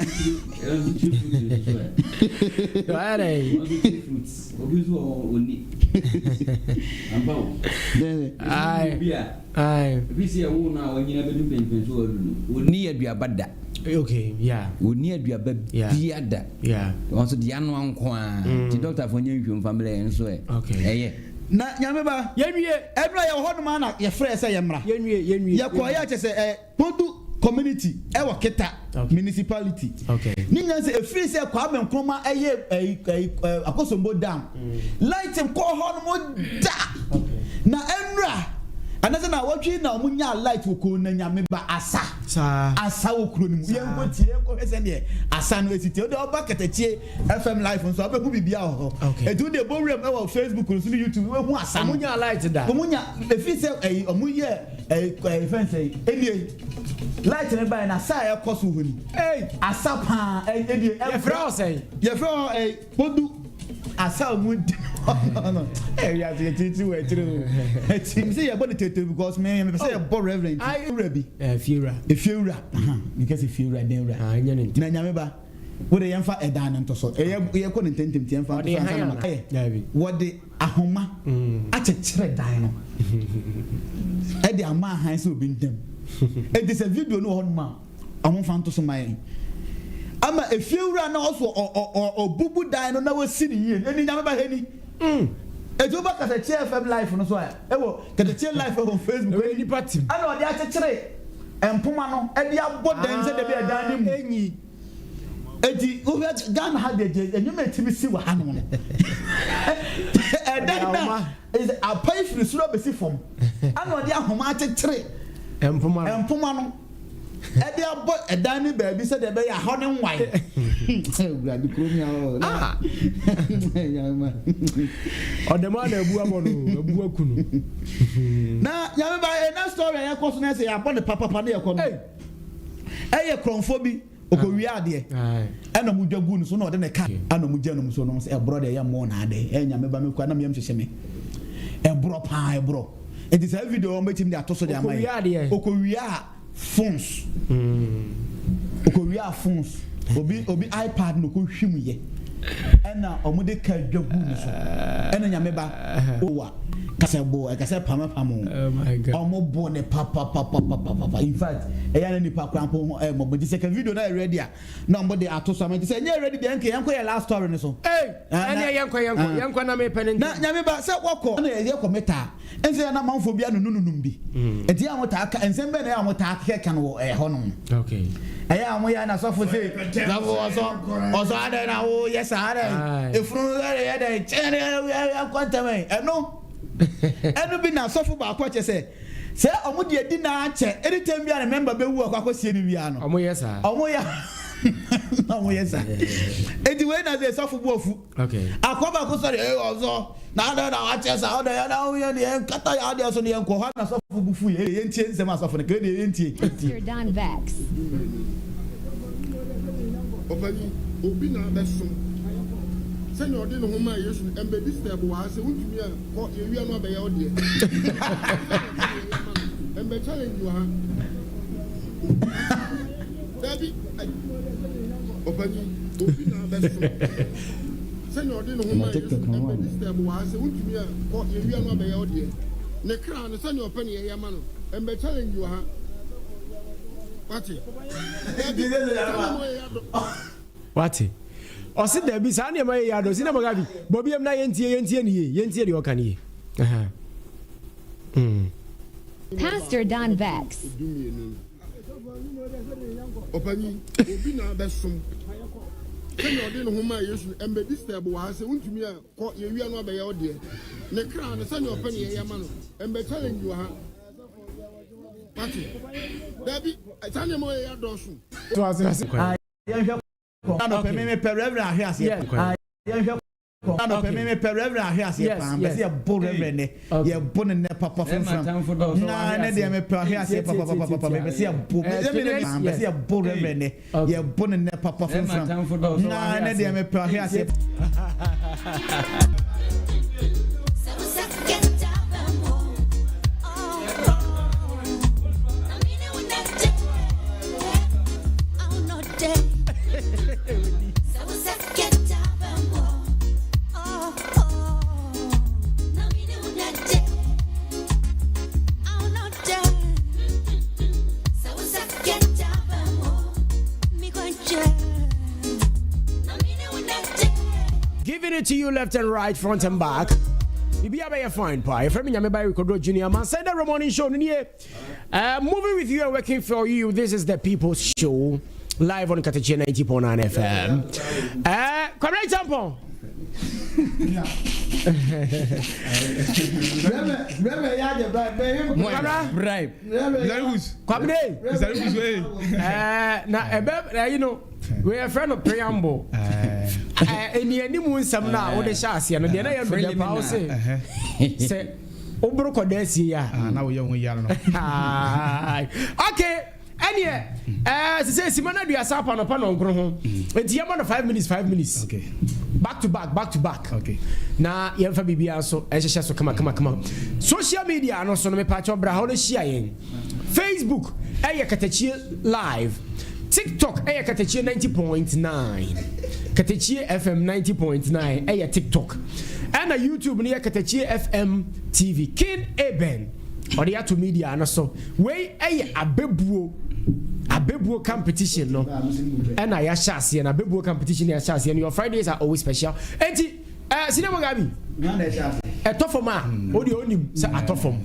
Ɔnni aduaba da. Okay, yeah. Ɔnni aduaba bia da. Yeah. Wɔn nso deɛ anoa nko ara. Nti dɔktafoɔ nyɛ nhwɛ mfa mmerɛ yɛn nso ɛ. Okay. Ɛyɛ. Na Nyame ba. Yɛnwie. Ɛberɛ a yɛwɔ hɔ nom ara na yɛfrɛɛ sɛ yɛmmra. Yɛnwie, yɛnwie. Yɛkɔeɛ a kyerɛ sɛ ɛ Kpodu community ɛwɔ Keta municipality. Okay. Ne nyinaa sɛ ɛfiri sɛ Kwame Nkrumah ɛyɛ ɛyi ɛyi ɛ Akosombo dam. Light nkɔɔ hɔ nom da. Okay. Na ɛnura anasɛ na wɔtwe na wɔn nyaa light wɔ kuro na Nyame ba asa. Saa. Asa wɔ kuro no mu. Yɛnkɔ tie yɛnkɔ hwɛ sɛdeɛ asa no esi tie. Wode ɔba kɛtɛkyie. FM live nso abɛhu biribi wɔ hɔ. Okay. Eti wo de bɔ wuram ɛwɔ Facebook nso ne YouTube wobɛhu asa no. Ɔmo nya light da. Ɔmo nya efi sɛ ɛyi ɔmo yɛ ɛyi ɛyi fɛn sɛ ɛnie light ne ba yɛ na asa a ɛkɔ so hɔ ni. Hey. Asa paa ɛyi ɛnie. Yɛfrɛ wɔ sɛn? Yɛfrɛ wɔ ɛyi Kpodu asa ɔmo di no ɛyi ase yɛ titi wɔ akyire o. Ɛti mi sɛ yɛ bɔ ne tete because mi mi pɛ sɛ yɛ bɔ reverend wura bi. Efiewura. Efiewura. Mi kɛ sɛ efiewura den wura. Ah, ɛnyɛ ne ntɛm. Na nyame ba. Wo de yɛmfa ɛdan no nto so. Ɛyɛ yɛkɔ ne ntɛmntɛm nti yɛmfa nto so ansa na maka. Dabi. Wɔde ahoma akyekyere dan no ɛde ama ahan sɛ obi ntam. Enti sɛ video no wɔ hɔnom a, wɔmfa nto so ma yɛn. Ama efiewura na ɔso ɔbubu dan no na wasi ne yie. Ɛni nyame ba hɛ ni. Eti woba Katakyie FM live no so a, ɛwɔ Katakyie live ɛwɔ Facebook. Ɛwɔ nipa tim. Ɛna ɔde akyekyere mpoma no ɛde abɔ dan sɛ dabi ɛdan no mu. Enyi. Eti wohwɛ Ghana ha deɛ deɛ nneɛma etimi si wɔ ha nom no. Ɛdan na apae firi soro abɛsi fam. Ɛna ɔde ahoma akyekyere mpoma no. Mpoma no. Ɛde abɔ ɛdan no baabi sɛdeɛ ɛbɛyɛ a hɔ ne nwae. Awurade kurom ya hɔ. Ah. Ɔdɛm a na abu abɔ no, abu aku no. Na nyame ba ɛna story a yɛkɔ so na ɛsɛ yɛabɔ ne papapa ne yɛkɔ no. Ɛyɛ korɔmfoɔ bi ɔkɔwia adeɛ ɛna ɔmo dwa gu no so na ɔde ne ka ɛna ɔmo gya no so no sɛ ɛborɔ deɛ ɛyɛ mmɔɔ na adɛ ɛyɛ nyame ba me kɔ na meyam hyehyɛ me ɛborɔ paa ɛborɔ. Nti saa video wɔn bɛtumi de ato so de ama yɛ. Okowia phones. Okowia phones. Obi obi iPad na okohwim yɛ. Ɛna wɔn de ka dwa gu ne so. Ɛna nyame ba owa kasɛ bo ɛkasɛ pam pam o. Wɔn bo ne papapapapapa. In fact ɛyɛ na nipa kora mpo ho ɛmɔ bɔ. Nti sɛ ka video na yɛ ready a na wɔn de ato so ama. Nti sɛ ɛnyɛ ready deɛ nka yɛn kɔ yɛ last story no so. Ɛnneɛ yɛnkɔ yɛnkɔ yɛnkɔ na mepɛ ne ntɛm. Na nyame ba sɛ wɔkɔ na yɛyɛ kɔ metaa ɛnsɛ yɛ na amanfoɔ bi anonononum bi ɛti yɛ a wɔtaa ka nsɛm bɛn na yɛ a wɔtaa kɛkɛ no wɔ ɛhɔ nom ɛyɛ a wɔyɛ na sɔfo se sɔfo ɔsɔ ɔsɔ adɛn na woyɛ saa adɛn efunu ɛyɛ yɛ dɛn kyɛn yɛ nkɔ ntɛm ɛno ɛno bi na sɔfo baako akyɛ sɛ Sɛ ɔmo de adi na akyɛ anytime biara ne member bɛwu akɔ akɔsie no biara no. Ɔmo yɛ saa. Ɔmo yɛ ɔmo yɛ saa. Eti wei na sɛ sɔfo bu afu. Okay. Akɔ baako sɔre ee ɔsɔ na adɛ na wakyɛ saa ɔdɛ yɛ na ɔyɛ deɛ nkata yɛ adeɛ so ne yɛn kɔ hɔ na sɔfo bu fu yɛ yɛn tie nsɛm asɔfo no kere deɛ yɛn tie. Pastor Don Vex. Ɔpanyin, obi na abɛsom sɛnea ɔde ne ho maa Yesu no, ɛmbɛ disturb wɔ ha sɛ wontumi a. Kɔ yɛwia no abɛyɛ wo deɛ. Ɛmbɛ challenge wɔ ha. Dabi ɔpanyin obi na abɛso sɛnea ɔde ne ho ma Yesu ɛmbɛ disturb wɔ ha sɛ wontumi a kɔ yɛwia no abɛyɛ wo deɛ. Ne kra no sɛnea ɔpɛ ne yɛyɛ ma no ɛmbɛ challenge wɔ ha. Wate? Dabi sɛnea mo yɛ adɔ. Wate? Ɔse dabi saa nneɛma yɛ yɛ adɔ si na Mugabe bɔ biam na yɛntie yɛntie ne yie yɛntie deɛ ɔka ne yie. Aha. Mm. Pastor Don Vex. Ɔpanyin, obi na abɛsom sɛnea ɔde ne ho maa Yesu no, ɛmmɛ disturb wɔ ha sɛ wontumi a kɔ yɛwia no abɛyɛ wo deɛ. Ne kra no sɛnea ɔpɛ ne yɛyɛ ma no, ɛmmɛ challenge wɔ ha. Wate? Dabi, saa nneɛma wɔ yɛ adɔɔso. Yɛnhwɛ kɔ anɔpɛ me mepɛ reverend ahwe aseɛ paa yɛnhwɛ kɔ anɔpɛ me mepɛ reverend ahwe aseɛ paa mpɛ sɛ yɛbo reverend nɛ yɛbo ne nɛ papa fimfram na ne deɛ mepɛ ahwe aseɛ papapapapa mepɛ sɛ yɛbo mpɛ sɛ yɛbo reverend nɛ yɛbo ne nɛ papa fimfram na ne deɛ mepɛ ahwe aseɛ. Giving it to you left and right, front and back. Bibi abɛyɛ fine paa. Yɛfrɛ me Nyame Ba Eric Odro Junior. Man sɛ the morning show no nie. Moving with you and working for you. This is the People's Show live on Katachia 90.9 FM. Kwabena Champon. Bribe. Kwabena. Na ebe you know we are friend of preamble. Ɛni anim nsɛm no a wode hyɛ aseɛ no deɛ na yɛ mede pa wo se sɛ woboro kɔda asie a ah, na woyɛ ho yare no okay ɛneɛ ɛɛ sɛ sɛ sima no aduasa apa no pa no nkoro ho nti yɛma no 5 minutes 5 minutes okay. back to back back to back okay. na yɛmfa biribiara nso ɛhyehyɛ so kama kama kama social media no so no mepaakyɛw bra hɔ no hyia yɛn Facebook ɛyɛ Katakyie live, TikTok ɛyɛ Katakyie 90.9, Katakyie FM 90.9 ɛyɛ TikTok, ɛna YouTube no yɛ Katakyie FM TV. King Eben ɔde ato media no so. Wei ɛyɛ abɛbuo abɛbuo competition no ɛna yɛahyɛ aseɛ no abɛbuo competition yɛahyɛ aseɛ no. Your Fridays are always special. Enti Eh, senior Mugabe. Ɛtɔ fam a, o deɛ onim sɛ atɔ fam.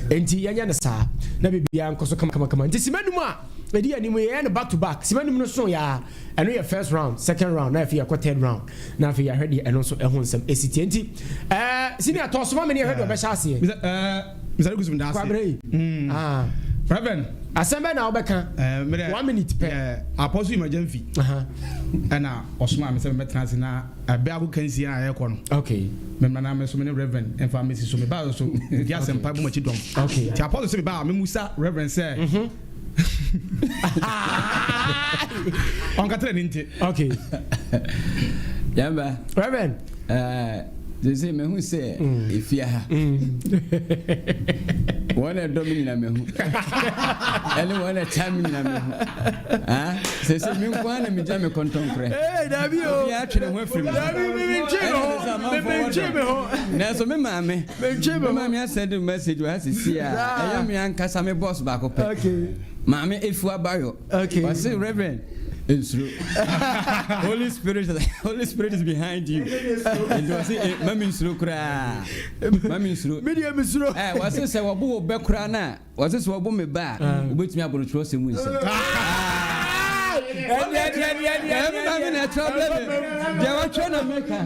Enti yɛnyɛ no saa na biribiara nkɔ so kamakamakama. Nti sima num a ɛdi anim yɛyɛ no back to back. Sima num no so yɛ a, ɛno yɛ first round, second round, na afei yɛkɔ third round. Na afei yɛahwɛ deɛ ɛno nso ɛho nsɛm ɛsi tie. Nti eh, senior tɔ soma me ne yɛhwɛ deɛ ɔbɛhyɛ aseɛ. Mr. Lukus mda ase. Kwabrɛ yi. Mm. Ah. Reverend. Asɛm bɛ na wobɛka. Eh, 1 minute pɛ. Apostle Emergency. Ɛna ɔsoma me sɛ mɛtena ase na Ɛbɛ agokansie a yɛkɔ no. Okay. Me mmra na me so me ne Reverend mfa mesi so me ba so di asɛmpa bɔ m'akyi dɔm. Okay. Ti apostle sɛ me ba a me musa Reverend sɛ. Mhm. Ɔnkatara ni nti. Okay. Yamba. Reverend. Eh, sese mehu sɛ efie ha. Wɔn a ɛdɔ me nyina mehu. Ɛne wɔn a ɛtaa me nyina mehu. Ah, sese me nko ara na megyina me kɔntɔnkorɛ. Ee, dabi o. Obiara atwe ne ho afiri me ho. Dabi, me mentwe me ho. Me mentwe me ho. Nanso me maame, Mentwe me ho. me maame asɛnde me message wɔ ha sisi a, ɛyɛ me ankasa me boss baako pɛ. Okay. Maame Efua Bayo. Okay. Ɔse Reverend, nsuro. Holy Spirit, Holy Spirit is behind you. Nti ɔse, eh, mami nsuro koraa. Mami nsuro. Me deɛ mesuro. Eh, wɔse sɛ wɔbo wo bɛ koraa no a, wɔse sɛ wɔbo me ba a, wobɛtumi abɔ no twerɛsɛm mu nsɛm. Ɛmi maame na ɛtwerɛ brɛ me. Deɛ wɔtwerɛ na meka.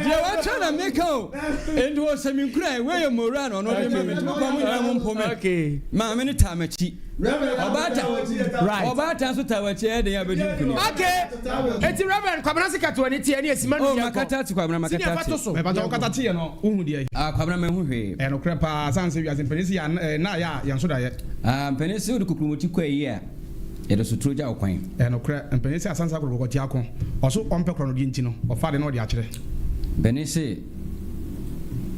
Deɛ wɔtwerɛ na meka o. Enti wɔhyɛ me nkuran, wei yɛ mowura na ɔno ɔde ma me, nti mokɔ mo nyinaa mo mpo me. Maame no taa m'akyi. Ɔbaatan ɔbaatan nso taa w'akyi ɛyɛ den a bɛdi nkunim. Okay, eti Reverend Kwabena se kata w'ani tie ɛne esima Oh, no yɛnkɔ. makata ate Kwabena, makata Senior fa ate. to so. Mɛpata wo kata teɛ no wohu deɛ. Ah, Kwabena manhu hwee. Ɛyɛ nokorɛ paa sane sɛ wiase mpanin se yɛ na yɛ a yɛn so daeɛ. Ah, mpanin se wode kokuromoti kɔ ayie a, yɛde sotoro gya wo kwan. Ɛyɛ nokorɛ, mpanin se asansa korokoro kɔte ako, ɔso ɔmpɛ korɔnodeɛ nti no, ɔfa ade na ɔde akyerɛ. Mpanin se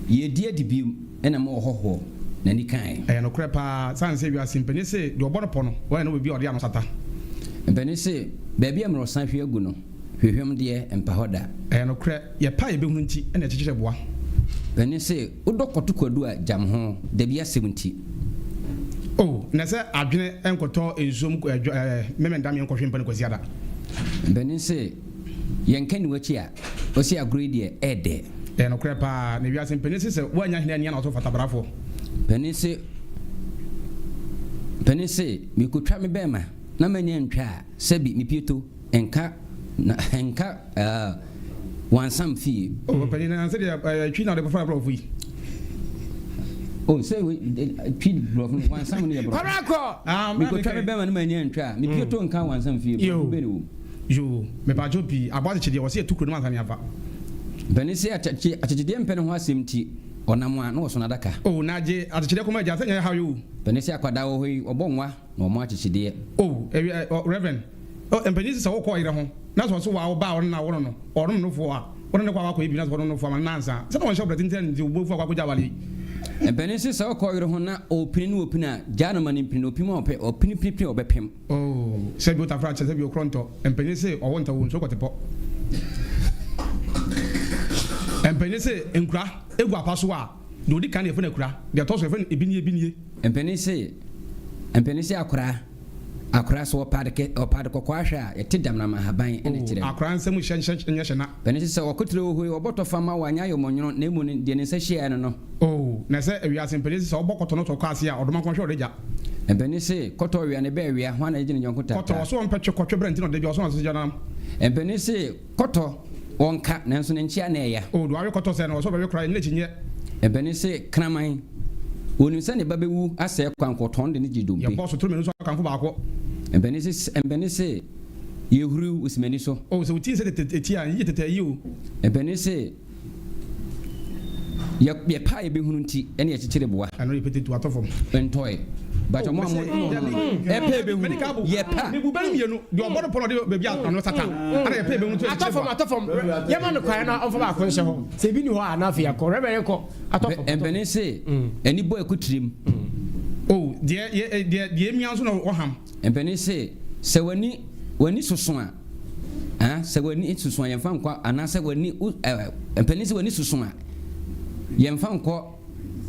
yɛdi adi bio na ma ɔhɔhoɔ n'ani kae. Ɛyɛ nokorɛ paa, sane sɛ wiase mpanin se deɛ ɔbɔ no pɔ no, wɔyɛ no biribi a ɔde ano sata. Mpanin se baabi a mmorɔsa hwe agu no, hwehwɛm deɛ mpa hɔ da. Ɛyɛ nokorɛ, yɛpɛ a yɛbɛhunu nti na yɛkyekyere boa. Mpanin se wodɔ kɔto kwadu a, gyam ho, dabi asɛm nti. Oh, na sɛ adwene nkɔtɔ nsuo mu, eh, memenda meɛ nkɔhwe mpa no Kwasiada. Mpanin se, Yɛnka nni w'akyi a, ɔse agorɔ yi deɛ ɛɛdɛ. Ɛyɛ nokorɛ paa, na wiase mpanin se sɛ woannya hene anni a na ɔso fata brafoɔ. Mpanin se, Mpanin se, Mekotwa me bɛɛma na mannya antwa a, sɛbi me pieto nka na nka eh, wansam fie. Oh, ɔpanyin, na sɛ deɛ ɛyɛ twi na ɔde kɔfa aborɔfo yi. Oh, sɛ wei twi borɔfo no, wansam no yɛ borɔfo. Kɔbra kɔ! Ah, Mekotwa me bɛma no ma anya ntwa a, me pie to nka wansam fie, borɔfo bɛ ne wom. Yoo, mepaakyɛw pii, aboa akyekye deɛ, wɔse yɛtu kuro no mu ansa ne afa. Mpanin se akyekye akyekyedeɛ mpɛ ne ho asɛm nti, ɔnam a na ɔso n'adaka. Oh, na gye akyekyedeɛ kɔma agya, sɛ nyɛ haw yi o. Mpanin se akwadaa wɔ hɔ yi, ɔbɔ nwa na ɔmɔ akyekyedeɛ. Oh, ɛwi ɛ, Rev. Oh, mpanyin se sɛ wokɔ ɔyere ho na sɛ ɔse waa wo ba a ɔno na awo no no, ɔnom nofoɔ a, wo ne no kɔ a wakɔyɛ biribi na sɛ ɔnom nofoɔ ama no nansa a, sɛ na ɔnhyɛ wo bra tenten a nti wo bo afu akɔ akɔgya aware yi. Mpanin se sɛ wokɔ ɔyere ho na ɔpini ne ɔpini a, gyaa no ma no mpini, ɔpim a ɔpɛ, ɔpini pini pini a ɔbɛpem. Oh, sɛ bi otafra kyɛ sɛ bi okorɔ ntɔ, mpanyin se ɔwo ntɔ wo nsuo kɔtepɔ. Mpanin se nkura egu apa so a, deɛ ɔdi kan na yɛfrɛ no akura, deɛ ɛtɔ so yɛfrɛ no ebinie ebinie. Mpanin se, mpanin se akora. Akora, sɛ wɔpɛ ade kɛ, wɔpɛ ade kɔkɔɔ ahwɛ a, yɛte damnam ahaban na ɛkyerɛ no. O, akora nsam hyɛ nhyɛ nyɛ hyɛ na. Ɛno nti sɛ ɔkoterɛ wɔ hɔ yi, wɔbɔ tɔfa ma wo a, nyɛ ayɔmɔnwono, na mmom no, deɛ ne nsa hyiaeɛ no no. O, na sɛ ewiase mpanin se sɛ wɔbɔ kɔtɔ no tɔ kɔ ase a, ɔdoma nko hwɛ ɔde gya. Mpanin se, kɔtɔ wea ne bɛɛ wea, hwan na ɛgye ne yɔnko taataa? Kɔtɔ, ɔso ɔmpɛ twe kɔtwe berɛ nti na ɔde gya, ɔso na ɔso gya nam. Mpanin se, Kɔtɔ, wɔnka, nanso ne nkyea na ɛya. O, deɛ wawe kɔtɔ sɛɛ no, ɔsɛ ɔbɛwe koraa, ɛnyɛ akyinnyeɛ. Mpanin se, Kraman, ɔnim sɛ ne ba bɛwu asɛe kwan, kɔtɔn de no gye dompe. Yɛbɔ sotoro mmienu so akamfo baako. Mpanin se, Mpanin se, Yɛhuriw, osi m'ani so. O, sɛ wo ti nsɛ tete ti a, nyiyi tete ayi o. Mpanin se, Yɛ yɛ pɛ a yɛbɛhunu nti ɛne yɛkyekyere boa. Ɛno yɛ pete tu atɔ fam. Ntɔe. But Oh, ɔmo a mese, mo no no no. dabi, Ɛpɛ dabi, yɛbɛhunu. mede ka bo. Yɛ pɛ a. Mebu bɛ no mmienu, deɛ ɔbɔ no pɔ na ɔde baabi a ano sata. Ana yɛ pɛ yɛbɛhunu nti Atɔ yɛkyekyere fam, boa. atɔ fam. Yɛma no kwan na ɔmfa baako nhyɛ hɔ. Sɛ ebi ni hɔ a, na afei akɔ. Reverend kɔ. Atɔ fam, atɔ fam. Mpanin se, ani bɔ ɛko tirim. Oh, deɛ, yɛ, deɛ, deɛ emia nso na ɔham. Mpanin se, sɛ w'ani, w'ani soso a, ah, sɛ w'ani soso a yɛmfa nkɔ, anaasɛ w'ani, wo, eh, mpanin se w'ani soso a, yɛmfa nkɔ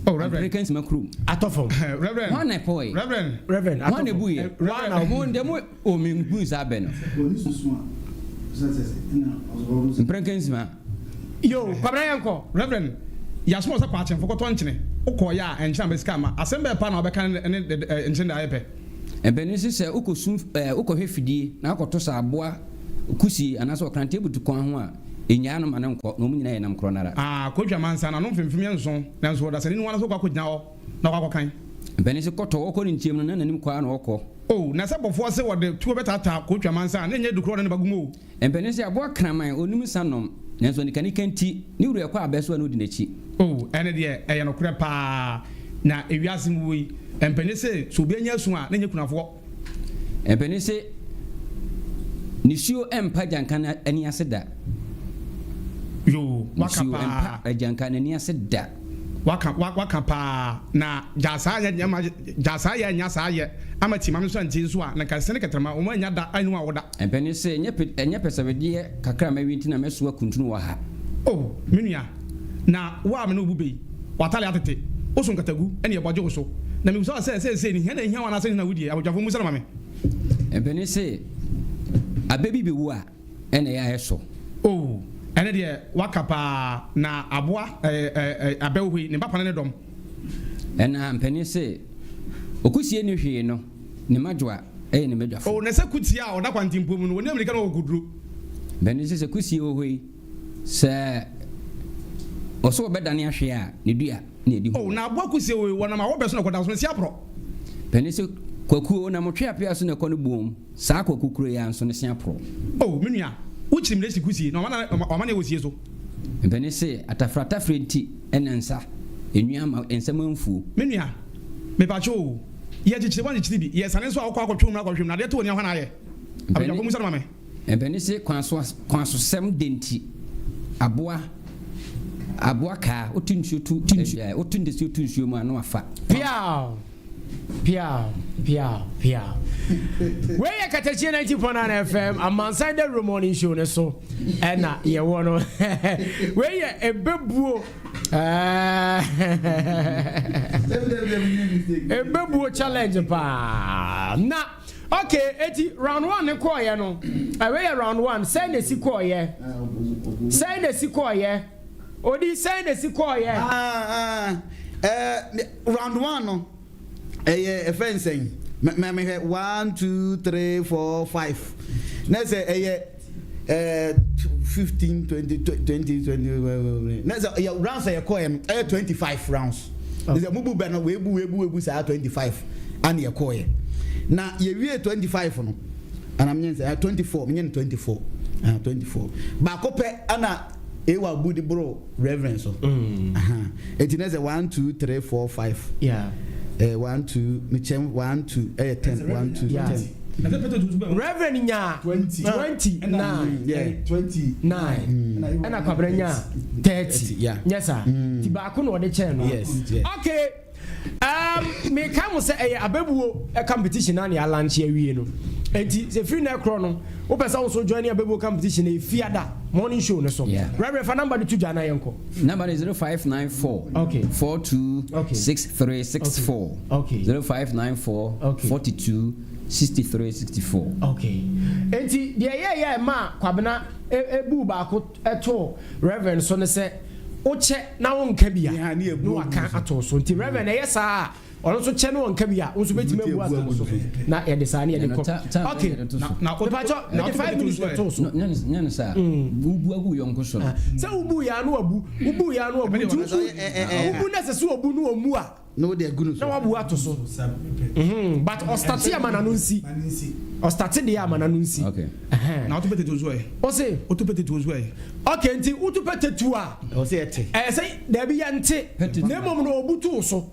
Oh, Reverend. Amerika nsima kurom. Atɔ fam. Reverend. Hwan na ɛpɔe? Reverend. Reverend, atɔ Hwan na fam. ebuiɛ? Hwan na Mo deɛ mo, oh, menhuu saa bɛ no. W'ani soso a, sɛ sɛ sɛ, ɛna ɔsɔfo no. Mprɛnka nsima. Yo, Kwabena yɛnkɔ. Reverend, yɛasoma wo sɛ kɔ Akyemfo kɔtɔ nkyene. Wokɔeɛ a, nkyene amba sika amma. Asɛm bɛn paa na wobɛka ne ne nkyene de ayɛ pɛ? Mpanin se sɛ wokɔsu ɛɛ wokɔhwɛ fidie na wokɔto sɛ aboa kusie anaasɛ ɔkrante butu kwan ho a, nnyaa no ma no nkɔ na wɔn nyinaa yɛ nam korɔ no ara. Aa, Kwadwo Amansan, n'ano mfemfem yɛ nson, nanso ɔdasani no ara nso kɔ akɔgyina hɔ na ɔkɔ akɔkan. Mpanin se kɔtɔ ɔkɔ ne nkyɛm no na n'anim kɔ ara na ɔkɔ. O, na sɛ bɔfoɔ se wɔde tuo bɛtaataa Kwadwo Amansan a, na ɛnyɛ adu korɔ na ne ba gu mu o. Mpanin se aboa kraman, ɔnnim nsa nom, nanso anikanika nti, ne wura kɔ abɛ so a na ɔdi n'akyi. O, ɛno deɛ, ɛyɛ nokorɛ paa. Na ewiase mu yi, mpanin se, sɛ obi anya asu a, na ɛnyɛ kunafoɔ. Mpanin se, Nisuo mpa agyanka n'ani ase da. Yoo, waka Nisuo paa. mpa agyanka n'ani ase da. Waka, wa, waka paa. Na gyaa saa yɛ, nyɛ ma, gyaa saa yɛ, nya saa yɛ, ama ti ma me nso antie nso a, na nka sene kɛtrɛma, wɔn annya da anhu awoda. Mpanin se, Ɛnyɛ pe, ɛnyɛ pɛsɛwedeɛ kakra a mawi nti na mɛsoa kuntunu wɔ ha. O, me nua, na wo a me ne wo bu bɛ yi, w'atade atete, wo so nkatagu ne ɛbɔ gye wo so. Na mebisa wo sɛ, seesei no, hia na ehia wo anaasɛ hena na wudie? Abadwafo, mummisa no ma me. Mpanin se, Abɛ bi bewu a, ɛna ɛyɛ a ɛsɔ. O, ɛno deɛ, woaka paa, na aboa, ɛ, ɛ, ɛ, abɛ wɔ hɔ yi, ne ba pa ne ne dɔm. Ɛna mpanin se, Okusie nni hwee no, ne madwoa yɛ ne madwafo. O, na sɛ kutie a ɔda kwantempɔn mu no, ɔnni amirika na ɔwɔ kokoduro. Mpanin se, Sɛ kusie wɔ hɔ yi, Sɛ ɔsɛ ɔbɛdane ahwe a, ne dua na ɛdi ho. Oh, na aboa kusie wei, wɔnam awɔ bɛ so na ɛkɔ da so no si aporɔ. Panin se, Kwaku o, na motwe apea so na ɛkɔ no boom, saa Kwaku koro yi ara nso ne se aporɔ. Oh, me nua, wo kyiri mmerɛ si kusie, na w'amaneɛ wɔ sie so. Mpanin se, Atafere-atafere nti na nsa enwi ama nsam amfuo. Me nua, mepakyɛw o, yɛ kyekyere woankyekyere bi, yɛ sane nso a wokɔ akɔtwe wo mmra akɔhwɛ mu, na adeɛ to w'ani a hwan na ayɛ? Abadwafoɔ musa no ma me. Mpanin se kwan so kwan so sɛm dɛ nti aboa aboa kaa woto nsuo to nsuo woto ntasuo to nsuo mu a na wafa. Piaw! Piaw! Piaw! Piaw! Wei yɛ Katakyie 90.9 FM Amansan Dawuro Morning Show no so ɛna yɛwɔ no. Wei yɛ ɛbɛbuo ɛbɛbuo challenge paa na. Okay, eti round one ne kɔɔyɛ no, ɛwei yɛ round one, sɛn na esi kɔɔyɛ? Sɛn na esi kɔɔyɛ? Odi sɛn na esi kɔɔyɛ? Ah, ah, eh, round one no, ɛyɛ ɛfɛ nsɛn, mɛ mehwɛ one, two, three, four, five. Na sɛ ɛyɛ eh, 15, 20, 20, 20, na sɛ ɛyɛ rounds a yɛkɔɔyɛ no, ɛyɛ 25 rounds. Sɛ mubu bɛ no, webu, webu, webu saa 25 ana yɛkɔɔyɛ. Na yɛwie 25 no, ana menyɛ sɛ 24, menyɛ no 24, ah, 24. Baako pɛ ana ewa bu de boro reverend so. Eti na sɛ 1, 2, 3, 4, 5. Yeah. 1, 2, mekyɛm 1, 2, ɛyɛ 10, 1, 2, 10. Reverend nya 29. Yeah. 29. Ɛna Kwabena nya 30. Yeah. Nyɛ saa. Ti baako na ɔde kyɛn no. Yes, yes. Okay. Meka mo sɛ ɛyɛ abɛbuo competition na ne alankye awie no. Enti sɛ firi na ɛkorɔ no, wopɛ sɛ wo nso join ne abɛbuo competition na ɛfiada morning show no so. Yeah. Reverend, fa number no to dwa na yɛnkɔ. Number is 0594 Okay. 42 Okay. 6364. Okay. 0594 Okay. 42 63 64. Okay. Enti deɛ ɛyɛɛyɛ a ɛmaa Kwabena ebu baako ɛtoo Reverend so ne sɛ wokyɛ na wonka bi a Yeah, ne na ebu waka ato so. Nti Reverend ɛyɛ saa a ɔno nso kyɛ ne wɔnka bi a wo nso bɛtumi abu ato so na yɛde saa ne yɛde No, kɔ. ta- Okay. yɛde to so. Na Mepakyɛ mede 5 minutes na ɛtoo so. No, nyɛ no saa. Wobu agu yɔnko so no. Sɛ wobu yɛ ano abu, wobu yɛ ano abu, nti wobu na ɛsɛ sɛ obu ne ɔmu a Na wode agu no so. na wabu ato so. But ɔstarte ama n'ano nsi. Ɔstarte deɛ ama n'ano nsi. Okay. Na woto pete to nso ɛ. Ɔse Woto pete to nso ɛ. okay, nti wotu pɛtɛ tu a Ɛwɔ sɛ yɛte. ɛyɛ sɛ dabi yɛnte na mmom no ɔbu too so.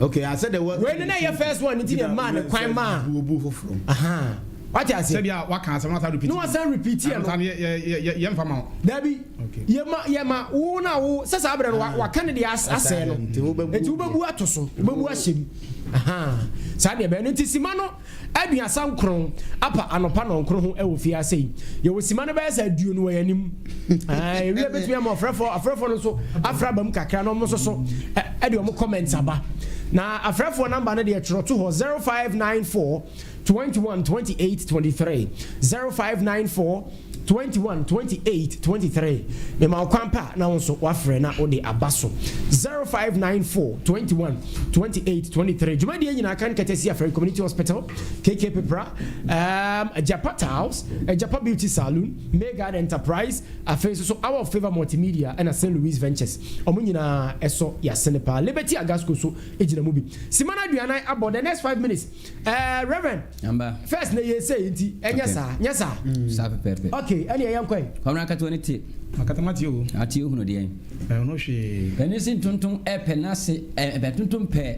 Okay, I said the word. Wei ne na ɛyɛ first one nti na ɛmaa ne kwan maa. Obu foforɔ. Aha. Wate ase. Sɛbi a waka asɛm na wasan repeat. Na wasan repeat yɛ no. Ɛno yɛ yɛ yɛ yɛmfa ma wo. Dabi. Okay. Yɛma yɛma wo na wo sɛ saa berɛ no waka ne deɛ asɛe no. Nti wobɛbu- Nti wobɛbu ato so. Wobɛbu ahyɛ mu. Aha. Saa deɛ bɛyɛ no nti sima no 39 apa anɔpa 9 ho ɛwɔ fie ase yi. Yɛwɔ sima no bɛyɛ sɛ 20 wɔ yɛn anim. Ɛɛ ewia bɛtumi ama afrɛfoɔ no nso afrɛ aba mu kakra na ɔmo nso so ɛde ɔmo comments aba. Na afrɛfoɔ number no deɛ twerɛ to hɔ 0594 21 28 23, 0594 21 28 23. Mema wo kwan pa na wo nso wafrɛ na wode aba so 0594 21 28 23. Dwumadie nyinaa kan kɛtɛ si Afrɛ Community Hospital, KK Pepra, Japa Tiles, Japa Beauty Saloon, Megard Enterprise, afei nso so Hour of Favor Multimedia ɛna St Louis Ventures. Ɔmo nyinaa ɛsɔ yɛasene paa. Liberty Agasco so gyina mu bi. Simana 40 abɔ the next 5 minutes. Reverend, Amba. first na yɛsɛ nti ɛnyɛ Okay. saa, nyɛ saa. Saa pɛpɛɛpɛ. Okay, ɛne ɛyɛ nkɔe. Kwamina akatoa ne te. Akatama tie o. Ate ohunu deɛ. Ɛno hwee. Ɛne se ntontom ɛpɛ n'ase ɛ ntontom pɛ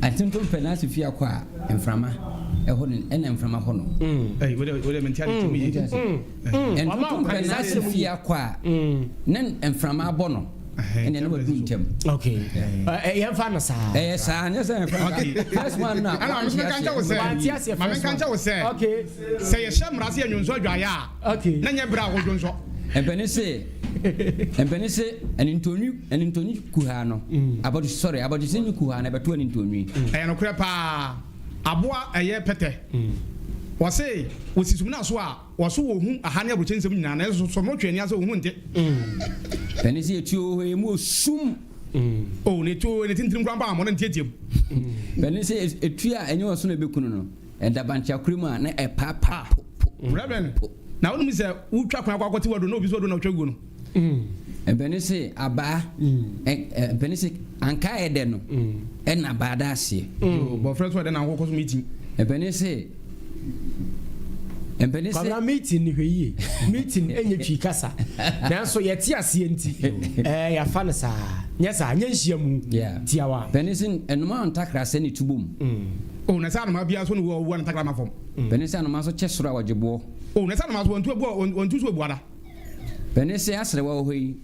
ntontom pɛ n'ase fie akɔ a mframa ɛhɔ no ɛna mframa hɔ no. Ɛyi wode wode mente ade tumi yi. Ntontom pɛ n'ase fie akɔ a ne mframa abɔ no ɛna ne wadu ntɛm. Okay, yɛmfa no saa. Ɛyɛ saa nyɛ sɛ mframa. Okay. First one na Ɛna maame nka nkyɛ wo sɛ. Wante aseɛ Maame first nka nkyɛ wo sɛ. Okay. Sɛ yɛhyɛ mmara sɛ yɛnwonsɔ adwaeɛ a. Okay. Na nyɛ berɛ a wodwonsɔ. Mpɛni se ɛnintoni kuhaa no abɔde sɔre abɔde ni kuhaa na ɛbɛto ɛnintoni. Ɛyɛ nokorɛ paa. Aboa ɛyɛ pɛtɛ. Wɔse wɔsi sumina so a wɔso wɔhu aha ne aburokye nsɛm nyinaa na ɛso so no twɛ ani ase wɔhu nte. Mpɛni se etuo hɔ emu osum. O ne tuo ne tintirim kura mpa amɔ ne ntiatia mu. Mpɛni se etu a ɛnyɛ ɔso na ebekunu no ɛdabankyakure mu a na ɛpaapa po po. Reverend, na wonim sɛ wotwa kwan akɔ akɔte wadu na obi so wadu na wotwa gu no. Mpɛni se abaa mpɛni se anka ɛdɛ no ɛna abaa da aseɛ. Bɔfrɛ so ɛdɛ na akɔkɔ so meeting. Mpɛni se mpɛni se Kwabena, meeting ni hwɛ yie, meeting ɛnyɛ Twi kasa nanso yɛte aseɛ nti yɛafa no saa, nyɛ saa, nyɛ nhyia mu. Tiawa. Mpɛni se ɛnoma ntakra sɛ ne tubo mu. O na sɛ anoma biara so ne wɔ ne takra ma fam. Mpɛni se anoma nso kyɛ soro a wɔgye boɔ. O na sɛ anoma so wɔntu abu wɔntu so abuada. Mpɛni se aserewa wɔ hɔ yi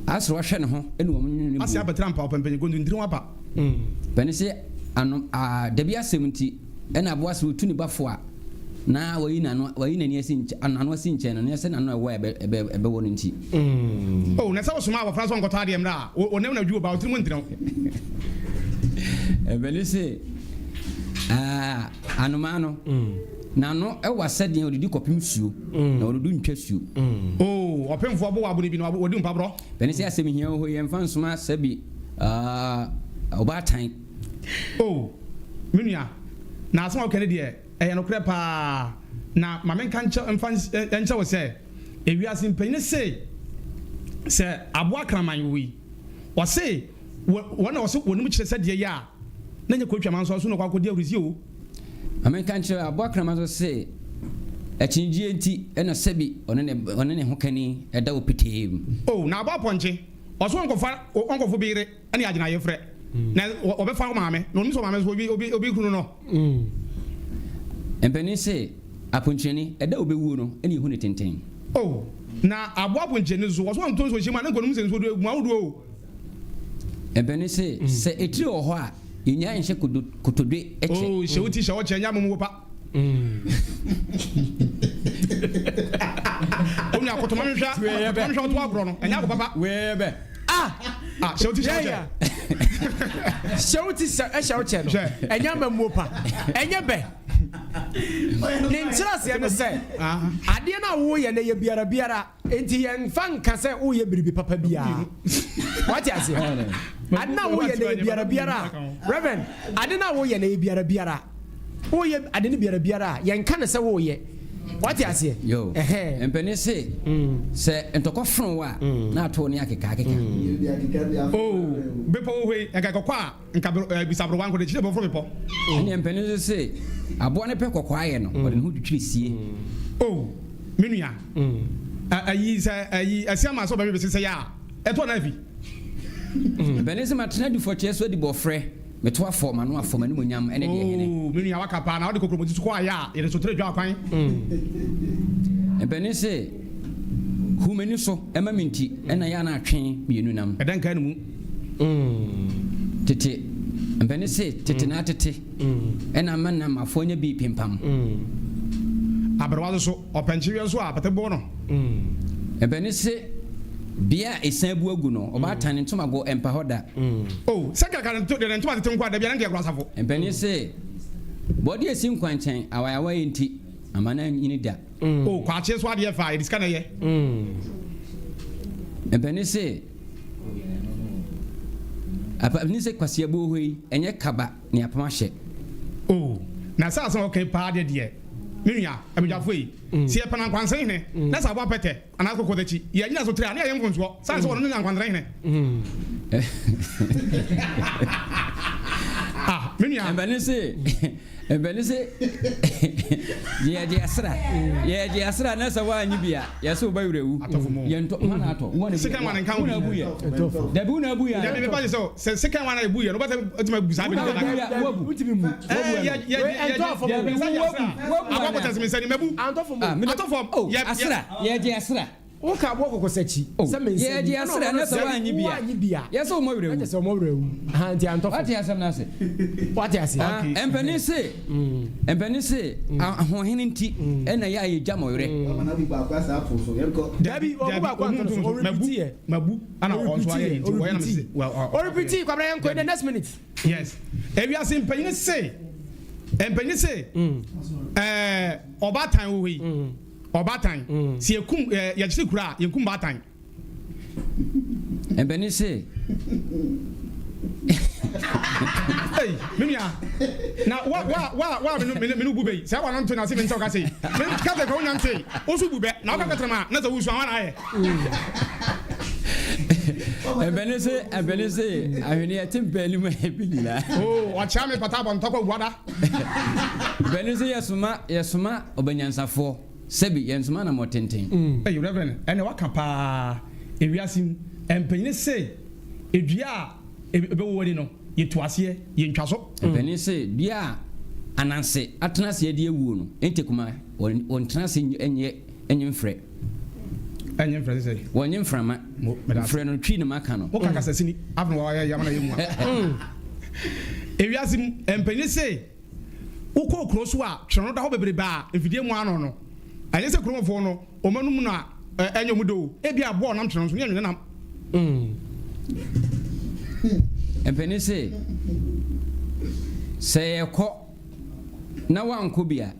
aserewa hwɛ ne ho ɛna wɔn nwene ne Ase buo. abɛtena mpa ɔpɛmpɛn gontu ntiri ho apa. Mpɛni se ano aa dabi asɛm nti ɛna aboa sɛ otu ne bafo a na wayi n'ano wayi n'ani asi nkyɛn ano asi nkyɛn no nyɛ sɛ n'ano ɛwɔ ɛbɛ ɛbɛ ɛbɛwɔ no nti. O na sɛ wosoma abɔfra so nkɔtɔ adeɛ mmerɛ a ɔnam na adwuo ba ɔtiri mu ntene wo. Mpɛni se aa. Anomaa no, n'ano wa sɛdeɛ ɔdidi kɔpem suo, na ɔdodo ntwa suo. Oo, ɔpemfoɔ bo wɔ abone bi na wadi mpaborɔ. Bɛne sɛ asɛm hia wɔ hɔ yi, yɛmfa nsoma sɛbi ɔbaatan. O, me nua, na asɛm a woka no deɛ, ɛyɛ nokorɛ paa, na ma menka nkyɛ, mfa nkyerɛ wo sɛ, ewiase mpanin se, sɛ aboa kraman wɔ yi, wɔse, wɔ, wɔn na wɔse wɔnim kyerɛ sɛdeɛ ɛyɛ a, na nyɛ kotwa manso so na ɔkɔ akɔdi ahurisie o. Ma menka nkyerɛ wo, aboa kraman nso se, akyinnyegyeɛ nti na sɛbi ɔne ne, ɔne ne hokani da wɔ petee mu. O, na aboa pɔnkye, ɔse ɔnkɔfa, ɔnkɔfo bi yere ne agyinayefrɛ, na ɔbɛfa wo maame, na ɔnim sɛ ɔmaame nso obi, obi, obi kunu no. Mpanin se, Aponkyerɛni, ɛda a ɔbɛwuo no na yɛhu ne tenten. O, na aboa ponkyerɛni nso, ɔse ɔnto nsuo hyɛ mu a, na nka ɔnim sɛ nsuo do egu ahodoɔ o. Mpanin se, Sɛ etire wɔ hɔ a, yɛnnyae nhyɛ kodo, kotodwe kyɛ. O, hyɛ wo ti, hyɛ wo kyɛ, nyɛ amomuo pa. Onua koto ma menhwɛ, koto ma menhwɛ wo to agorɔ no, ɛnyɛ ago papa. Wei bɛ. Ah! Ah, hyɛ wo ti, hyɛ wo kyɛ. Hyɛ wo ti, hyɛ wo kyɛ no, ɛnyɛ amamuo pa, ɛnyɛ bɛ. Ne nkyerɛaseɛ ne sɛ, adeɛ no a woyɛ no ɛyɛ biara biara, enti yɛmfa nka sɛ woyɛ biribi papa biara. Wate aseɛ? Ade no a woyɛ no ɛyɛ biara biara a, Reverend, ade no a woyɛ no ɛyɛ biara biara. Woyɛ ade no biara biara a, yɛnka no sɛ woyɛ. Wate aseɛ? Yo. Ɛhɛn. Mpanin se, sɛ ntɔkwa fono wo a, na ato wo ne akekaakeka. Oh, bepɔ wɔ hɔ yi, nka ɛkɔkɔ a, nka bere, eh, bisa aberewa nko de, kyerɛ bɔforo bepɔ. Ɛnneɛ mpanin nso se, aboa no pɛ kɔkɔɔ ayɛ no, ɔde ne ho twitwiri sie. Oh, me nua, ɛ, ayi, sɛ, ayi, ɛse ama sɛ ɔbɛwe bese sɛ yɛ a, ɛtɔ na afi. Mpanin se, matena dufɔkyeɛ so adi bɔfrɛ. Meto afɔ, m'ano afɔ, m'animuonyam ne deɛ hene. Oo, me nua, waka paa, na wode kokuroboti so kɔ ayɛ a, yɛde sotere dwa akwan. Mpanin se, Hu m'ani so ma me nti, ɛna yɛ a na atwe mienu nam. Ɛda nkae no mu. Tete, mpanin se, tete na atete, ɛna ama nam afoa anya bi pempam. Aberewa nso so, ɔpɛnkyeweɛ nso a, apete bɔ no. Mpanin se, Bea a esian bu agu no, ɔbaatan ne ntomago mpa hɔ da. O, sɛ nka ka de ne ntoma tete nko a, dabi a na nka yɛkora asafo. Mpanin se, Bɔde a esi nkwankyɛn, awaeawaeɛ nti, ama no anyini da. O, kwakye nso adeɛ fa a, yɛde sika na ɛyɛ. Mpanin se, Mpanin se, Kwasiabuo hɔ yi, ɛnyɛ kaba ne apam ahyɛ. O, na sɛ asɛm a woka yi paa deɛ deɛ, me nua, abadwafoɔ yi, sɛ yɛpɛ no ankwansɛn hene, na sɛ aboa pɛtɛ, Anaa kɔkɔ n'akyi. Yɛ anyina so trɛ a, ne yɛayɛ mfomsoɔ, sane sɛ ɔno ne Nyankwantra Hene. Ah, me nua. Ɛbɛne se, ɛbɛne se, yɛgye asra, yɛgye asra na sɛ woanye bi a, yɛse wo ba werɛ wu. Atɔfo mu. Yɛntɔ, hwan na atɔ? Wo na Second one nka ho wo na bi. abu yɛ. Dabi wo na abu yɛ. Dabi mepa kyɛ sɛ, sɛ second one a ebu yɛ no, wobɛsɛ wotumi abu saa Wo na bɛ abu yɛ, wo abu. Wotumi mu. Eh, yɛ, yɛ, Wei, yɛ, ɛntɔ yɛ, fam yɛ, o. yɛ, Wo abu, wo abu Abɔ anaa? kɔtɛsi me nsa ni, mabu. Antɔ fam o. Ah, me Atɔ fam. Oh, Yɛ, yɛ. asra, yɛgye asra. Woka aboɔ kɔkɔsakyi Oh, sɛ me nsa ni. yɛgye asra na sɛ woanye bi a, Woanye bi a, yɛse wo mmɔ werɛ na wu. kyerɛ sɛ ɔmɔ werɛ wu. Ha, nti antɔ fam. Wate asɛm no ase? Wate ase? Ah, mpanin se, mpanin se, ahoɔhene nti ɛna yɛ a yɛgya mo werɛ. Dabi, ɔbu baako antɔ no so, ɔrepiti yɛ. Mabu, ana ɔnso ayɛ nti, wɔyɛ na mese, well, ɔ- ɔ- Ɔrepiti, Kwabena yɛnkɔ in the next minute. Yes. Ewiase mpanyin se, mpanyin se, ɛɛ, ɔbaatan wɔ hɔ yi, ɔbaatan, sɛ yɛkum, ɛɛ, yɛkyere kura a, yɛnkum baatan. Mpanin se. Ei, me nua, na wa, wa, wa, wa, me ne, me ne bu bɛ yi, sɛ wa no nto na se me nkyɛ wo ka sei, me ka sɛ ka wo nya ntee, wo nso bu bɛ, na wo ka kɛtɛrɛma a, na sɛ wo su a, hwan na ayɛ? Mpanin se, mpanin se, ahweneɛ te mpɛ anim a ebi nyinaa. Oh, ɔkyea me pata abɔ ntɔkwa buada. Mpanin se yɛsoma, yɛsoma ɔbanyansafoɔ. Sɛbi, yɛnsoma anammɔ tenten. Ei Rev. Ɛnneɛ waka paa. Ewiase mu mpanyini se dua a ɛbɛwɔ w'ani no, yɛtu aseɛ, yɛntwa so. Mpanin se dua a ananse atena ase adi awuo no, ntekuma, wɔntena ase nyɛ nye mfrɛ. Ɛnyɛ mfrɛ sɛ sɛn? Wɔnye mframa. Mo, meda ase. Mfrɛ no Twi na maka no. Woka kasasini, afei na wayɛ yam na yɛ mua. Ewiase mu mpanin se. Wokɔ kuro so a, twerɛ no da hɔ bebrebe a mfidie mmoa ano no. Ɛnyɛ sɛ kuromfoɔ no, wɔn anum na ɛnyɛ wɔn dɛ o. Ebia aboa a ɔnam twerɛ no so no yɛ nwene nam. Mpanin se, sɛ yɛkɔ. na woankɔ bi a,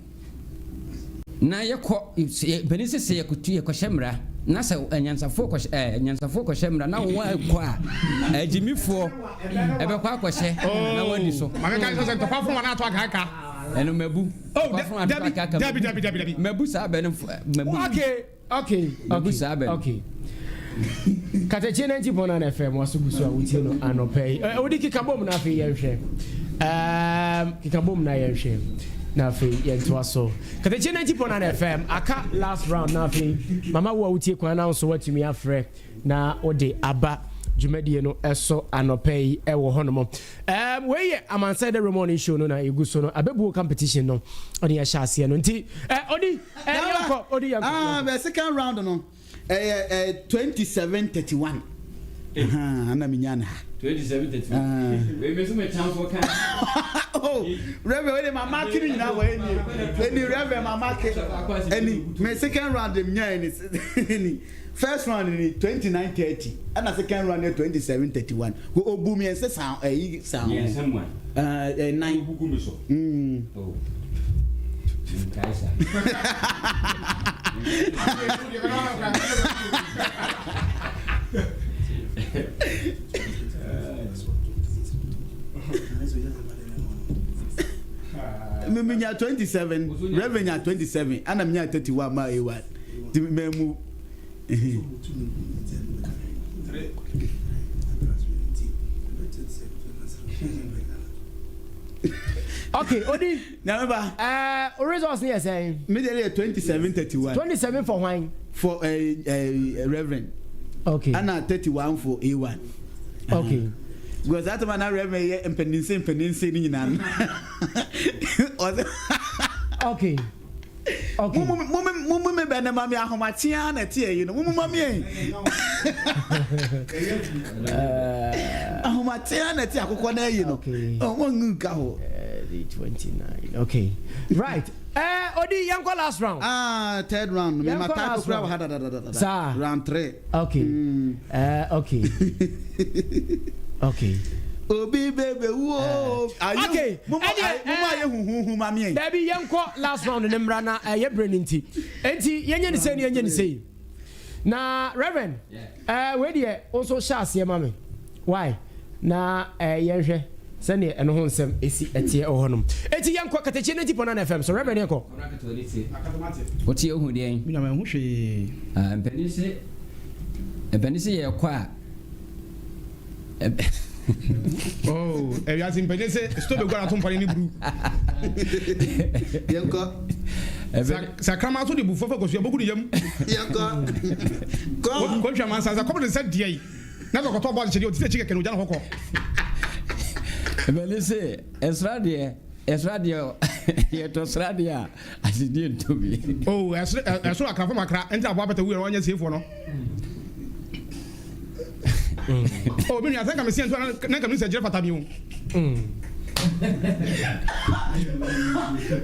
na yɛkɔ, mpanin sɛ sɛ yɛkɔtu yɛkɔhyɛ mmara na sɛ anyansafoɔ kɔhyɛ ɛɛ anyansafoɔ kɔhyɛ mmara na wɔankɔ a, agyimifoɔ ɛbɛkɔ akɔhyɛ na wɔadi so. Maame ka sɛ ntɔkwa fo wɔn ato akaaka. Ɛno mabu. Oh, Ntɔkwa fo wɔn ato akaaka. Dabi dabi dabi dabi. Mabu saa bɛ no mabu. Okay. Okay, Mabu okay, saa bɛ no. okay. Katakye 90.9 FM waso gu so a wotie no anɔpa yi. Eh, wode keka bom na afei yɛnhwɛ. Um, keka bom na yɛnhwɛ. Na afei yɛntoa so. Katakye 90.9 FM aka last round na afei mama wo a wotie kwan na nso watumi afrɛ na wode aba dwumadie no ɛso anɔpa yi ɛwɔ hɔnom. Um, wei yɛ Amansan Dawuro Morning Show no na egu so no abɛbuo competition no ɔde yɛhyɛ aseɛ no nti eh, odi eh, yɛnkɔ odi yɛnkɔ. Ah, the second round no ɛyɛ eh, 27 31 ana menya no ha 27 31 wei me so me tamfo ka. Oh, Reverend, wei de ma mark ni nyinaa wɔ ɛni ɛni Reverend ma mark ɛni me second round de menya ɛni ɛni first round ni 29 30 ɛna second round ni 27 31 obu mmiɛnsa san ɛyi san Mmiɛnsa mu a. Ɛɛ nan. Obugu mi so. Oh. Nkae saa. Me menya 27, Reverend nya 27, ɛna menya 31 ma A1 ti mɛmu. Okay, odi. Nyame ba. Eh, results ni yɛ sɛn? Me de yɛ 27 31. 27 for hwan? For Reverend. Okay. Ɛna 31 for A1. Okay. Because that time na Reverend yɛ mpanimse mpanimse ni nyinaa no. Ɔsɛ. Okay. Okay. Mumu mumu me bɛ ne ma mi ahomakyea na ɛte ɛyi no mumu ma mi yɛn. Ahomakyea na ɛte akokɔ na ɛyi no. Okay. Ɔmo ngu nka ho. The 29. Okay. Right. Eh, Odi, yɛnkɔ last round. Ah, third round. Me ma Yɛnkɔ type last kura wɔ round. ha da da da da da. Saa. Round 3. Okay. Okay. Okay. Obi bebe wo. Okay. Mumu Ɛdeɛ, mumu ayɛ huhuhu ma mi yɛn. Dabi yɛnkɔ last round ne mmra na ɛyɛ berɛ no nti. Enti yɛnyɛ ne sei ne yɛnyɛ ne sei. Na Reverend, eh, wei deɛ wo nso hyɛ aseɛ ma me. Why? Na eh, yɛnhwɛ sɛdeɛ ɛno ho nsɛm ɛsi ɛteɛ wɔ hɔnom. Enti yɛnkɔ Katakye 90.9 FM so. Reverend yɛnkɔ. Wote ohu deɛn? Me nua manhu hwee. Ah, mpanin se mpanin se yɛkɔ a Oh, ewiase mpanin se stove egu anato mpɔne ne buru. Yɛnkɔ. Sakrama nso de bu fɔfɔ kosua bogu ne yam. Yɛnkɔ. Kɔ. Kɔhwɛ amansa sɛ kɔm de sɛ deɛ yi. Na sɛ ɔkɔtɔ bɔ adekyɛ deɛ ɔte sɛ akyi kɛkɛ na ogya ne hɔ kɔ. Mpanin se ɛsra deɛ ɛsra deɛ yɛtɔ sra deɛ a asedie ntɔ bi. Oh, ɛsoro ɛsoro akra fam akra nti aboa pɛtɛ wuyɛ ɔnyɛ siefoɔ no. Oh, me nua sɛ nka me sie nso na nka me sɛ gyere fata mi o.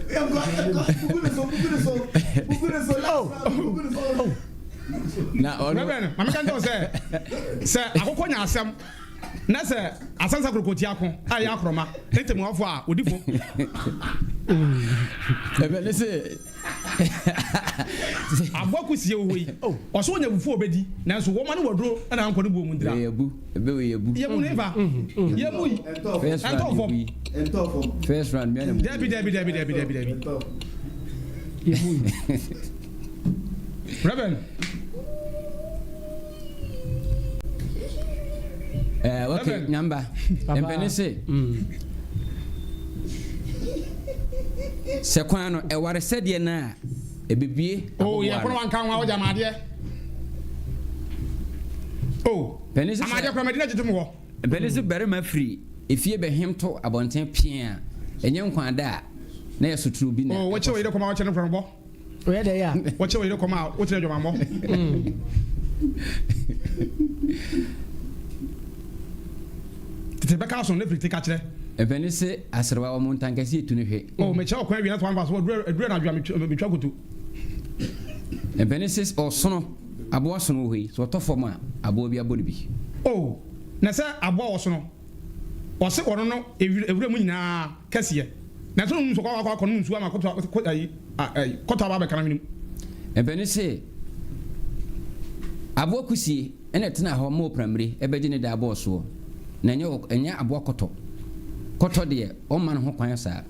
Yɛnkɔ yɛnkɔ. Bugu ne so bugu ne so bugu ne so last round bugu ne so. Na ɔno. Reverend, maame ka nkyɛn sɛ sɛ akokɔ nya asɛm na sɛ asansa kurokoti ako a ɛyɛ akorɔma ne ntamuafo a odi fo. Mpanin se Aboa kusie wɔ hɔ yi, ɔsɛ ɔnya fufuo a ɔbɛdi, nanso wɔma no waduro na ankɔ ne buo mu ntira. Yɛbu, ebe wɔ yɛbu. Yɛbu ne fa, yɛbu yi, First round ɛntɔ fam. yɛbu yi. Ɛntɔ fam. First round mmiɛ na mu. Dabi dabi dabi dabi dabi dabi. Ɛntɔ. Yɛbu yi. Reverend. Eh, okay, Reverend. nyamba. Papa. Mpanin se sɛ kwan no ɛware sɛdeɛ no a ɛbɛbie Oh, yɛ aboboa kɔnɔ no. wa nka ho a ɔgya amadeɛ. Oh, Mpanin se amadeɛ sɛ kura mɛdi na gyegye mu hɔ. mpanin se barima firi efie bɛhem to abɔnten pia a ɛnyɛ nkwan da a na yɛ sotoro bi na Oh, wɔkyɛ wɔ yere kɔma wɔkyɛ ne kura bɔ. Oyɛ dɛ yɛ a. Wɔkyɛ wɔ yere kɔma a wɔkyerɛ adwamammɔ. Tete bɛka aso ne firi te ka kyerɛ. Mpanin se aserewa wɔn ntankɛse etu ne hwɛ. Oh, mekyɛ ɔkwan awie na to anfa so aduru aduru anadwo a metwa koto. Mpanin se ɔsono aboa sono wɔ hɔ yi sɛ ɔtɔ fam a aboa bi abɔ ne bi. Oh, na sɛ aboa wɔ sono ɔse ɔno no ewura mu nyinaa kɛseɛ. Nanso na ɔnum sɛ ɔkɔ akɔ akɔnom nsuo ama kɔtɔ kɔ ayi ayi kɔtɔ aba abɛka n'ahwene mu. Mpanin se, Aboa kusie na ɛtena hɔ ma ɔprammire bɛgye ne da abɔɔ soɔ, na ɛnyɛ ɛnyɛ aboa kɔtɔ. Kɔtɔ deɛ, ɔmma ne ho kwan saa.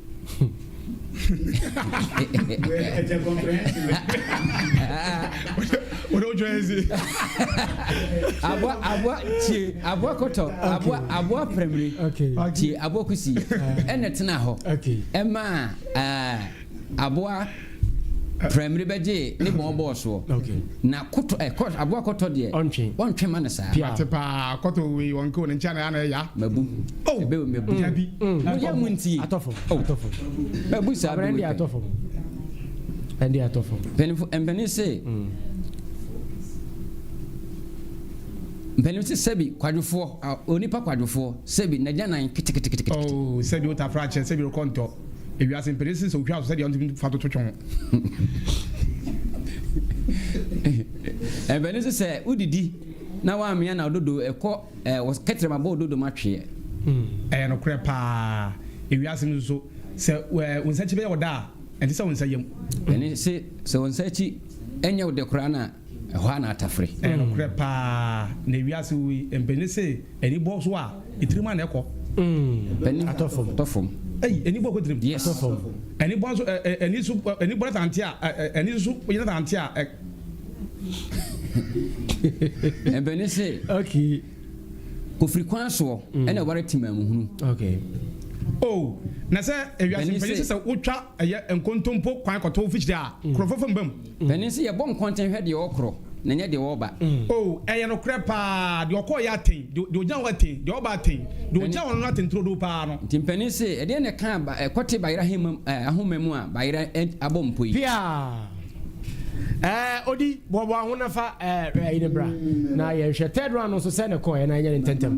Aboa aboa tie aboa kɔtɔ aboa aboa pramire tie aboa kusi ɛna tena hɔ ɛma ɛɛ aboa pramire bɛgye ne bɔn bɔɔ soɔ na kɔtɔ ɛ kɔ aboa kɔtɔ deɛ ɔntwe ɔntwe ma no saa. Mate paa kɔtɔ wei wɔn ko ne nkyɛn na ɛyɛ. Mabu. Oh. Ebe mabu. Dabi. Mo yɛ mo ntie. Atɔ fam. Oh. Atɔ fam. Mabu saa Abena bi ndi atɔ fam. Ɛndi atɔ fam. Mpanyinfo mpanin se. Mpanin se sɛbi kwadwofoɔ onipa kwadwofoɔ sɛbi n'agyanan keteketekete. Oh sɛbi otafra akyɛ sɛbi okɔ ntɔ ewiase mpanin se sɛ otwa so sɛdeɛ ɔntumi fa toto twɔn. Mpanin se sɛ wodidi na woamea na dodo ɛkɔ Ɛɛ, wɔ kɛtrɛma bɔ ododom atweɛ. Ɛyɛ nokorɛ paa. Ewiase no nso, sɛ wo nsa akyi bɛyɛ wo dɛ a, ɛnte sɛ wo nsa yam. Ɛne se, sɛ wo nsa akyi nyɛ wo dɛ koraa no a, ɛhɔ ara na atafere. Ɛyɛ nokorɛ paa. Na ewiase yi, mpanin se, ani bɔ so a, etirim ara na ɛkɔ. Panin, Atɔ fam. Atɔ fam. Ei, ani bɔ kɔ tirim. Yes. Atɔ fam. Ani bɔ nso, ɛ, ɛ, ani so, ani bɔ na sɛ ante a, ɛ, ɛ, ani nso yɛ na sɛ ante a, ɛ. Ɛbɛne se okay. Kofiri kwan soɔ mm. ɛna ɛware temaamuhunu. Okay. Oh, na sɛ ewiase mpanyin sɛ sɛ wotwa ɛyɛ nkontompo kwan kɔtɔ fikyiri a mm. kurɔfo fam bam. Panin sɛ yɛbɔ nkɔntɛn hwɛ deɛ ɔkorɔ na nyɛ deɛ ɔreba. Mm. Oh, ɛyɛ nokorɛ paa deɛ ɔkɔɔ yɛ atɛn deɛ ɔgyina hɔ atɛn deɛ ɔba atɛn deɛ ɔgyina hɔ no atɛn turodoo paa no. Nti mpanin se ɛdeɛ na ɛka ɛkɔte bayera ahoma mu a bayera abɔ mpo yi. Pia. Eh, odi boaboa ho na fa eh, eh, ne bra na yɛnhwɛ third round nso sɛ ne kɔɛ na yɛnyɛ ne ntɛntɛm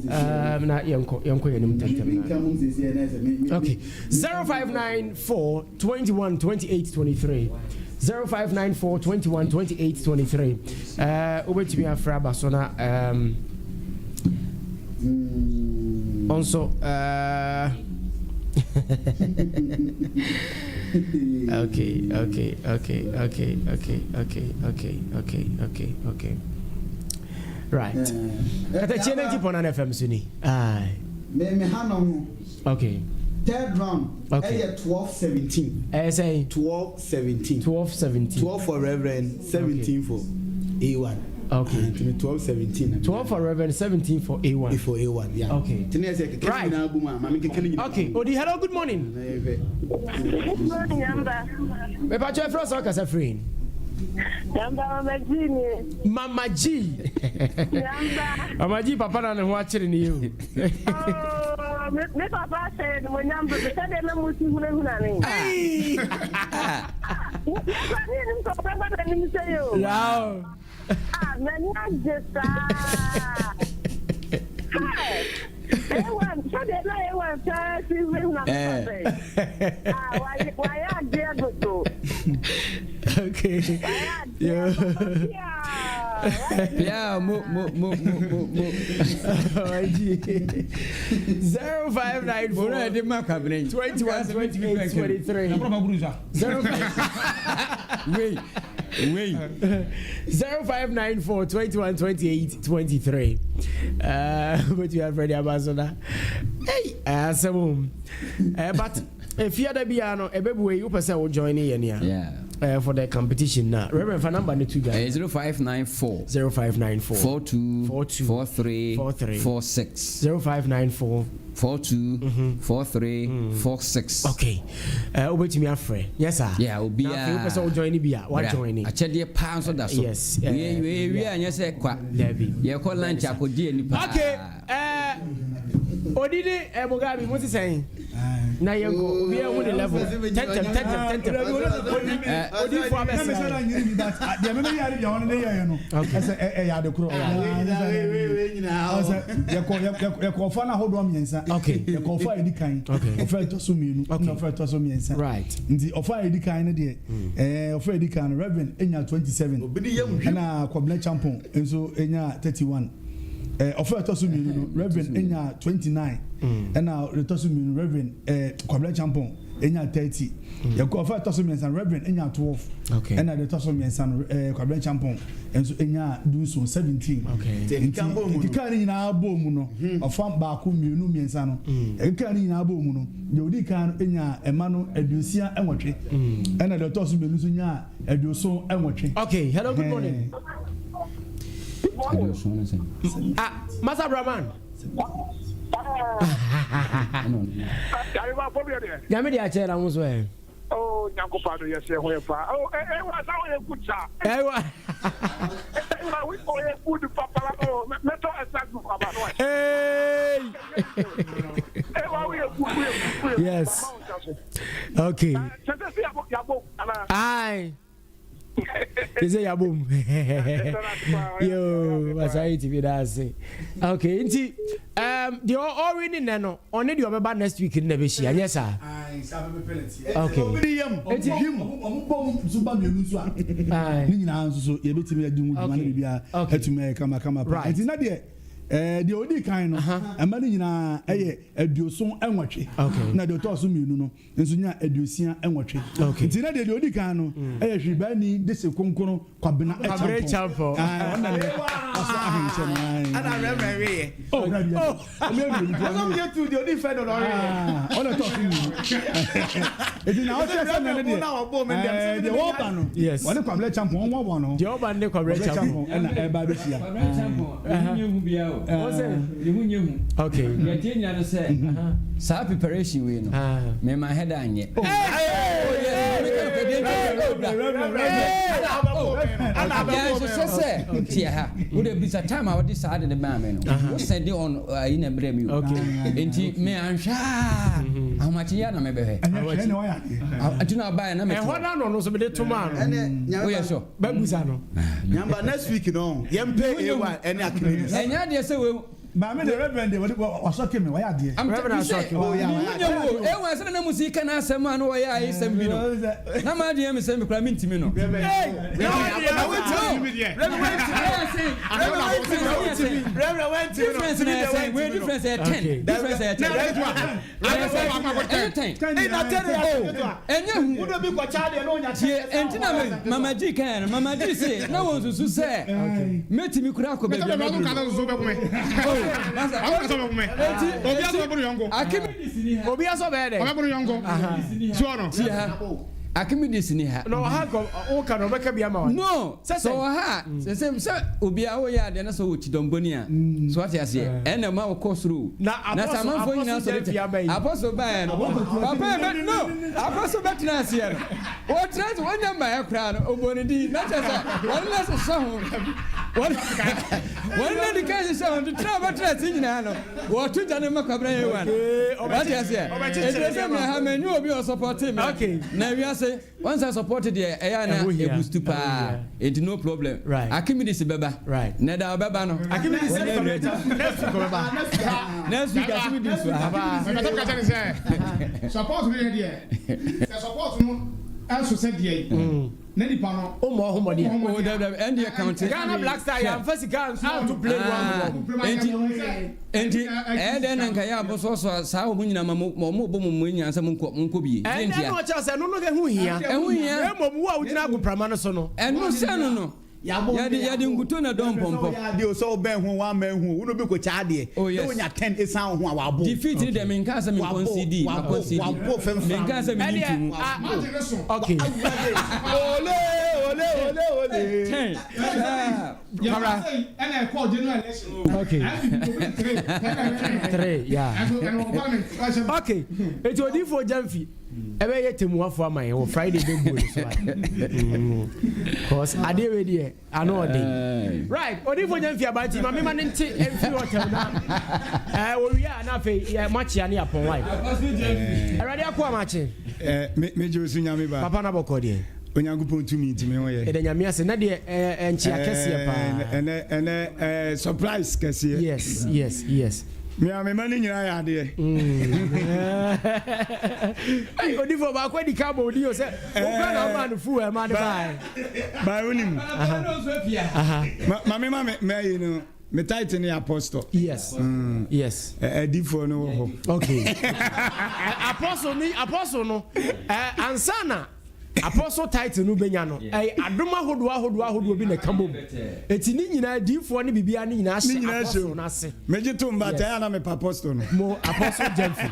eh, na yɛnkɔ yɛnkɔ yɛn anim ntɛntɛm na okay 0594 21 28 23 0594 21 28 23 eh, wobɛtumi afrɛ aba so na um, ɔnso eh, okay okay okay okay okay okay okay okay okay okay right katakyie 90.9 fm so ni aye me me ha no ho okay third round okay ɛyɛ 12 17 ɛyɛ sɛn 12 17 12 17 12 for reverend 17 okay. for A1 Okay. Nti 12 17. 12 for Reverend, 17 for A1. For A1, yeah. Okay. Nti na ɛsɛ kɛkɛ Right. nyinaa gu mu a maame kɛkɛ ne nyinaa. Okay. Odi, hello, good morning. Good morning, Yamba. Mepa kyɛ frɛ sɛ ɔkasa firi. Yamba, Mama G ni. Mama G. Yamba. Mama G papa na ne ho akyere ne yie o. Oh, me, me papa ahyɛ ne mo nyam dodo sɛ deɛ na mo si hunahuna ne. Yɛkura ne anim sɛ ɔbɛba n'anim sɛ yɛ o. Wow. Ah, m'ani agye saa. Hi. A1, sɛdeɛ na A1 saa si hunahuna me papa yi. Ah, wayɛ wayɛ adeɛ dodo. Okay. Wayɛ adeɛ papa pia. Pia mo mo mo mo mo mo. OG. 0594 Owura yɛde ma kwabena yi. 21 28 23. Na kɔrɔba buru nsa. 05 Wei wei. 0594 21 28 23. But you have ready Amazona. Hey, asɛm o. But if you had bia no, ɛbɛbue yi wopɛ sɛ wo join yɛ nea. Yeah. For the competition na. Reverend fa number no to dwa. 0594 0594 42 42 43 43 46 0594 42 43 46. Okay. Wobɛtumi afrɛ. Yes sir. Yeah, obiara. Na afei wopɛ sɛ wo join bi a, wa Bra. join. Akyɛdeɛ paa nso da so. Yes. Wie wie wie anyɛ sɛ kwa. Dabi. Yɛkɔ lunch akɔgye ani paa. Okay. Odi ne Mugabe mo sisɛn. Na yɛnkɔ obiara hu ne level. Tɛntɛm tɛntɛm tɛntɛm. Odi odi fo abɛsɛ. Deɛ mɛmɛ yɛ deɛ ɔno ne yɛyɛ no ɛsɛ ɛyɛ ade korɔ. Ɔsɛ yɛkɔ yɛkɔ ɔfa no ahodoɔ mmiɛnsa. Yɛkɔ ɔfa a yɛdi kan. Ɔfa a ɛtɔ so mmienu ɛna ɔfa a ɛtɔ so mmiɛnsa. Nti ɔfa a yɛdi kan no deɛ ɛɛ ɔfa a yɛdi kan no Reverend enya 27 ɛna Kwabena Champon nso enya 31. Ɔfa a ɛtɔ so mmienu no Reverend enya 29 ɛna ɛtɔ so mmienu Reverend ɛɛ Kwabena Champon. enya 30. Yɛkɔ ɔfa ɛtɔ so mmiɛnsa no, Reverend enya 12. Ɛna deɛ ɛtɔ so mmiɛnsa no, Kwabena Acheampong nso enya 17, 17. Nti ɛkeka ne nyinaa bɔɔ mu no, ɔfa baako, mmienu, mmiɛnsa no, ɛkeka ne nyinaa bɔɔ mu no, deɛ odi kan no enya ɛma no 68, ɛna deɛ ɔtɔ so mmienu nso nyaa 78. Okay, hello, good morning. Ah, Masa Brahman. Nyame de akyɛ na ho so ɛ. Oh, Nyankopɔn do yɛsɛ ho yɛ paa. Oh, eh, eh, wa sa oyɛ good sa. Eh, wa. Eh, wa we oyɛ good papa. Oh, meto exercise book aba no. Hey. Eh, wa we good, we good. Yes. Okay. Sɛ sɛ yabo yabo ana. Aye. Sɛ yabom. Yo, Masai TV da ase. Okay, nti deɛ ɔwe ne nɛ no, ɔne deɛ ɔbɛba next week no na ɛbɛhyia, nyɛ saa? Okay. Nti ɔmo bɔ mu nso ba mmienu nso a, ne nyinaa nso so yɛbɛtumi adi ho dwuma ne biribiara atumi ayɛ kamakama paa. Nti na deɛ deɛ ɔdi kan no, ɛma no nyinaa ɛyɛ 78, na deɛ ɔtɔɔ so mmienu no nso nya 68. Nti na deɛ ɔdi kan no ɛyɛ Hwibani Dese Kronkron Kwabena Acheampong. Ɔno na nɛ ɔsɔ ahenkyɛ no. Ɛna Reverend weyɛ. Oh, na deɛ ɔmo yɛ mmienu nti ɔmo yɛ tu deɛ ɔdi fɛ no na ɔweyɛ. Ɔno ɛtɔ so mmienu. Eti na ɔkyerɛ sɛ nɛ ne deɛ deɛ wɔba no ɔne Kwabena Acheampong wɔn wɔbɔ no. Deɛ ɔba ne Kwabena Acheampong ɛna ɛba abɛhyia. Kwabena Acheampong ne ho nyɛ hu biara o. Ne ho nyɛ hu. Okay. Deɛ ɛteɛ nyina no sɛ saa preparation wei no me ma head anyɛ. Yɛnhyehyɛ sɛ teɛ ha wode bisa time a wode saa de de maa me no wo sɛde on ayi na mmerɛ mi o nti me anhwɛ a ahomakye yɛ na mebɛhwɛ nti na ɔbaeɛ na mete ɛhɔ na no no so mede to maa no woyɛ sure bɛbusa no Nyamba next week no yɛmpɛ A1 ɛne Archimedes. Ɛnyɛ adeɛ sɛ wei Maame de Reverend de wɔde wasɔke me wɔyɛ adeɛ. Reverend asɔke. Oh yeah. Mo nyɛ wo ewa sɛ na mo si ka na asɛm a na wɔyɛ ayi sɛm bi no. Na ma adeɛ mi sɛ mi kura mi ntimi no. Difference na yɛ sɛn wei difference yɛ 10 difference yɛ 10. Ɛnyɛ 10. Ɛnyɛ hu. Tie ɛnti na me mama G kan no mama G se na wɔn susu sɛ mɛtumi kura akɔ baabi a mɛduru no. Obi asɔ bɛyɛ dɛ. Tie ha Archimedes ni ha. Na ɔha kɔ ɔka na ɔbɛka bi ama wa. No sɛ ɔha sɛ sɛ obi a ɔyɛ adeɛ na sɛ ɔwɔ kyidɔmbɔni a so ate aseɛ ɛna ma ɔkɔ soro na na sɛ amanfoɔ nyinaa sɔre kyɛ apɔso baeɛ no papa yɛ bɛ no apɔso bɛtena aseɛ no wɔtena ase wɔnya mmaeɛ koraa no ɔbɔ ne din na kyɛ sɛ wɔne no hyehyɛ ho wɔne no adi kan hyehyɛ ho nti tena a wɔbɛtena ase nyinaa no wɔto gya no ma Kwabena Yewa no wɔte aseɛ ɛdurɛ sɛ mmerɛ ha manyi obi a ɔsɔpɔte me na wiase Wɔn sɛ support deɛ ɛyɛ a na ɛbustu paa enti no problem Archimedes bɛba na da ɔbɛba no Archimedes wɔnyɛ ready next week ɔbɛba next week Archimedes wɔ ha. Mɛpɛ sɛ meka kyerɛ ne sɛ support no yɛ deɛ sɛ support no ɛnso sɛ deɛ yi na nipa no o mɔ ɔhomɔden o dabi dabi ɛn deɛ counte Ghana Black Star yɛn fa sika anto plane wɔn bɔ enti Enti, ɛyɛ dɛn na nka yɛ abɔsoɔsoɔ saa wɔn nyinaa ma mo wɔn bɔ mo mo nyinaa sɛ monkɔ monkɔ bie? Deɛ Ɛnna ntia? na ɔkyerɛ sɛ ɛno no ɛho hia. Ɛho hia. Na mmom wo a wogyina agoprama no so no. Ɛno sɛ no no, yɛde yɛde nkuto na dɔn Sɛ mpɔmpɔ. woyɛ adeɛ o, sɛ wobɛn ho woammɛn ho o, wo ne obi kɔkyɛ adeɛ Oh na yes. wonya 10 ɛsiane wo ho a, wabo. Defeat ni deɛ menkaa sɛ Wabo, menkɔnsidi, wabo, makɔnsidi. wabo femfram. Menkaa sɛ menni Ɛdeɛ, ntomu. ah, okay. Ole, ole, ole, ole. 10. Ah. Kwabra. Okay. Three, yeah. Okay. Eti odifo Jamfi. Ebe ye temuafo ama yɛn wɔ Friday bɛ buo no so a. Cause adeɛ wei deɛ ano ɔden. Right, odifo Jamfi abanti ma mema ne nte mfiri hotel na. Eh, owie a na afei yɛ makyea ne apɔn wai. Awurade akoa makye. Eh, me me gye osu nyame ba. Papa na bɔkɔ deɛ. Onyankopɔn tumi nti me ho yɛ. Yɛda Nyame ase na deɛ ɛɛ nkyea kɛseɛ paa. Ɛnɛ ɛnɛ ɛɛ surprise kɛseɛ. Yes yes yes. Me a me ma ne nyinaa yɛ adeɛ. Ɛy odifo baako adi ka bɔ odi o sɛ okura na ɔmaa no fu ɛma de baa. Baa onim. Ma me ma me mɛyi no. Me title ne apostle. Yes. Yes. Adifoɔ no wɔ hɔ. Okay. Apostle ni apostle no ansa na apostle title no benya no ɛyɛ adom ahodoɔ ahodoɔ ahodoɔ bi na ɛka bom. Eti ne nyinaa diifoɔ ne biribiara ne nyinaa hyɛ apostle no ase. Megye tom but ɛyɛ na mepɛ apostle no. Mo apostle Gyamfi.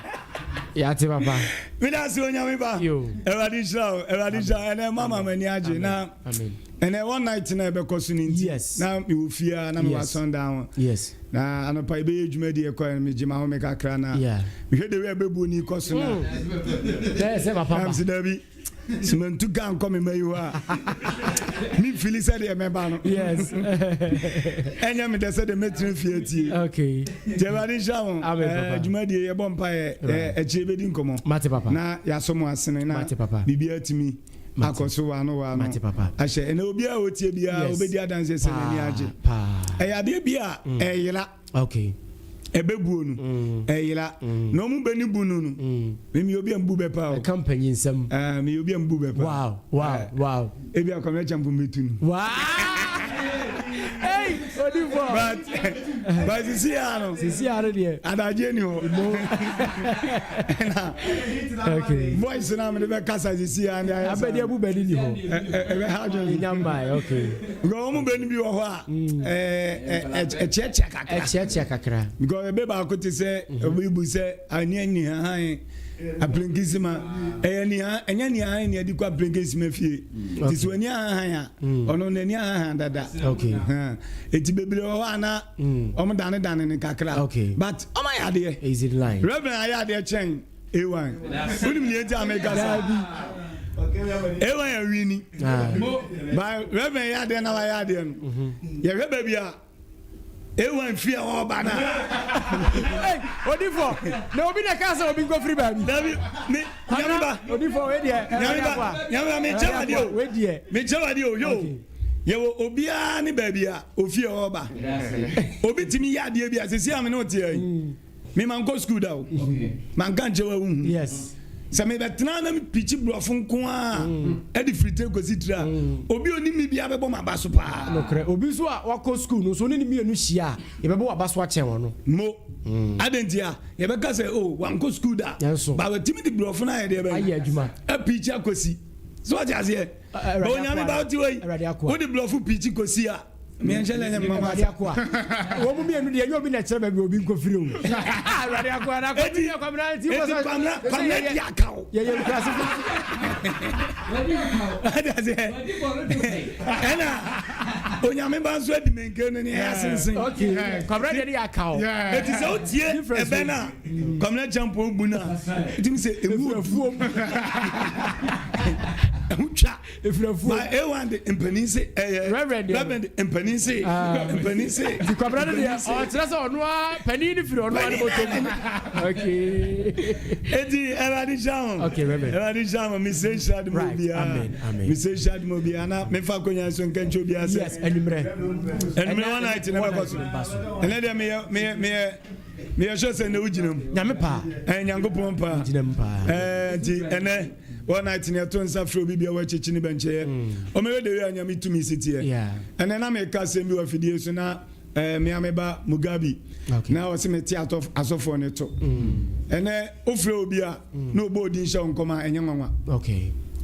Yɛate papa. Meda ase Onyame ba. Awurade nhyira wo. Awurade nhyira wo. Ɛnɛ mama m'ani agye na ɛnɛ one night na ɛbɛkɔ so no nti na mewɔ fie a na mewɔ asɔndan ho. Na anɔpa yɛbɛyɛ adwuma di ɛkɔ no megye m'ahome kakra na mehwɛ de wei ɛbɛbuo ni kɔ so na. Na mese dabi. Sɛ mantu ka nkɔ me mma yi hɔ a, memfili sɛdeɛ mɛba no. Yes. Ɛnyɛ me dɛ sɛdeɛ mɛtena fie atie. Okay. Nti Awurade nhyira mo. Amen, papa. Dwumadie yɛbɔ mpaeɛ akyire bɛdi nkɔmmɔ. Mate papa. Na yɛasɔ mo asene na Mate papa. biribiara atumi akɔ so waano waano. Mate papa. Ahyɛ ɛnɛ obiara a ɔtie biara Yes. ɔbɛdi adanseɛ sɛ n'ani agye. Paa. Ɛyɛ adeɛ bi a ɛyera. Okay. Ɛbɛbuo no ɛyera na ɔmo bɛ ne bu no no me meyɛ obi a mbu bɛ paa o. Ɛka mpanyin nsɛm. Ɛɛ meyɛ obi a mbu bɛ paa. Wow wow wow. Ebi a Kwame Acheampong bɛ tu no. Wow. Hey odifo. But but sisi ya no. Sisi ya no deɛ. Adagye ni hɔ. Ɛna okay. Voice na mede bɛ kasa sisi ya ne ayɛ saa. Abɛde abu bɛ ni ni hɔ. Ɛbɛ ha adwene. Enya mmae okay. Because wɔn bɛ no bi wɔ hɔ a ɛkyeakyea kakra. Ɛkyeakyea kakra. Because ɛbɛ baako te sɛ obi bu sɛ ani anihahan aplenkesima ɛyɛ niha ɛnyɛ nihahan ni ɛde kɔ aplenkesima fie. Te sɛ ani ahahan a ɔno n'ani ahahan dada. Okay. Eti bebree wɔ hɔ a na wɔn dane dane ne kakra. Okay. But wɔn ayɛ adeɛ. Easy line. Reverend ayɛ adeɛ kyɛn. A1 wonim nea enti a meka saa A1 yɛ wini ba Reverend yɛ adeɛ na wayɛ adeɛ no yɛhwɛ baabi a A1 fi a ɔreba no a odifo na obi na ɛka sɛ obi nkɔfiri baabi dabi me nyame ba odifo wei deɛ nyame ba nyame ba mekyɛ wadeɛ o wei deɛ mekyɛ wadeɛ o yo yɛwɔ obiara ne baabi a ofie ɔreba obi tumi yɛ adeɛ bi a sisi a me ne woteɛ yi Me mankɔ school da o. Manka nkyɛ wa wohu. Yes. Sɛ mebɛtena na mepikyi borɔfo nko a ɛde firi tire kɔsi tire a mm. obi onim me biara bɛbɔ m'aba so paa. Nokorɛ obi nso a wakɔ school no nso ne ne mmienu hyia a yɛbɛbɔ w'aba so akyɛn wɔn no. Mo. Mm. Adɛn nti a yɛbɛka sɛ o oh, wankɔ school da. Nanso. Ba watumi de borɔfo no ayɛ deɛ bɛn. Ayɛ adwuma. Apikyi akɔsi. So wate aseɛ. Ba onyame ba wote wei. Wode borɔfo pikyi kɔsi a. Miɛnhyɛ lɛ nyɛ mma Awurade akoa. Wɔn mu mmienu deɛ ɛnyɛ obi na ɛkyerɛ baabi obi nkɔfiri o. Ah, Awurade akoa na akɔ bi kwamina ti wɔ sɛ. Kwamina kwamina di aka o. Yɛyɛ nkurase fo. Adi ase ɛna onyame ba nso adi menke no ne ɛyɛ asensen. Okay kwamina deɛ de yɛ aka o. Eti sɛ o tie ɛbɛn na kwamina kyɛnpɔn bu na etimi sɛ emu ofuom. Ɛho twa. Efiri afuo. Ba A1 de mpanin se ɛyɛ. Reverend deɛ. Reverend mpanin se. Ah. Mpanin se. Nti kwabena no deɛ ɔkyerɛ sɛ ɔno ara panin no firi ɔno ara ne bɔtɔ mu. Okay. Eti Awurade nhyira ho. Okay Reverend. Awurade nhyira ho. Mise nhyira de mo obiara. Amen amen. Mise nhyira de mo obiara na mefa akonya so nka nkyɛ obiara sɛ. Yes enumere. Enumere one night na bɛkɔ so. Ɛnɛ deɛ meyɛ meyɛ meyɛ meyɛ sure sɛ ɛnɛ wogyina mu. Nyame paa. Ɛɛ Nyankopɔn paa. Gyina mu paa. Ɛɛ nti ɛnɛ. All night ne ɛto nsa frɛ obi bia wakyekyi ne bɛnkyɛyɛ ɔmɛhwɛ de wei a nyame tumi si teɛ ɛnɛ na meka asɛm bi wɔ afidie so na eh, mea me ba Mugabe na ɔse mete asɔfoɔ ne to ɛnɛ wofrɛ obi a na ɔbɔ odin hyɛ wo nkɔm a ɛnyɛ nwanwa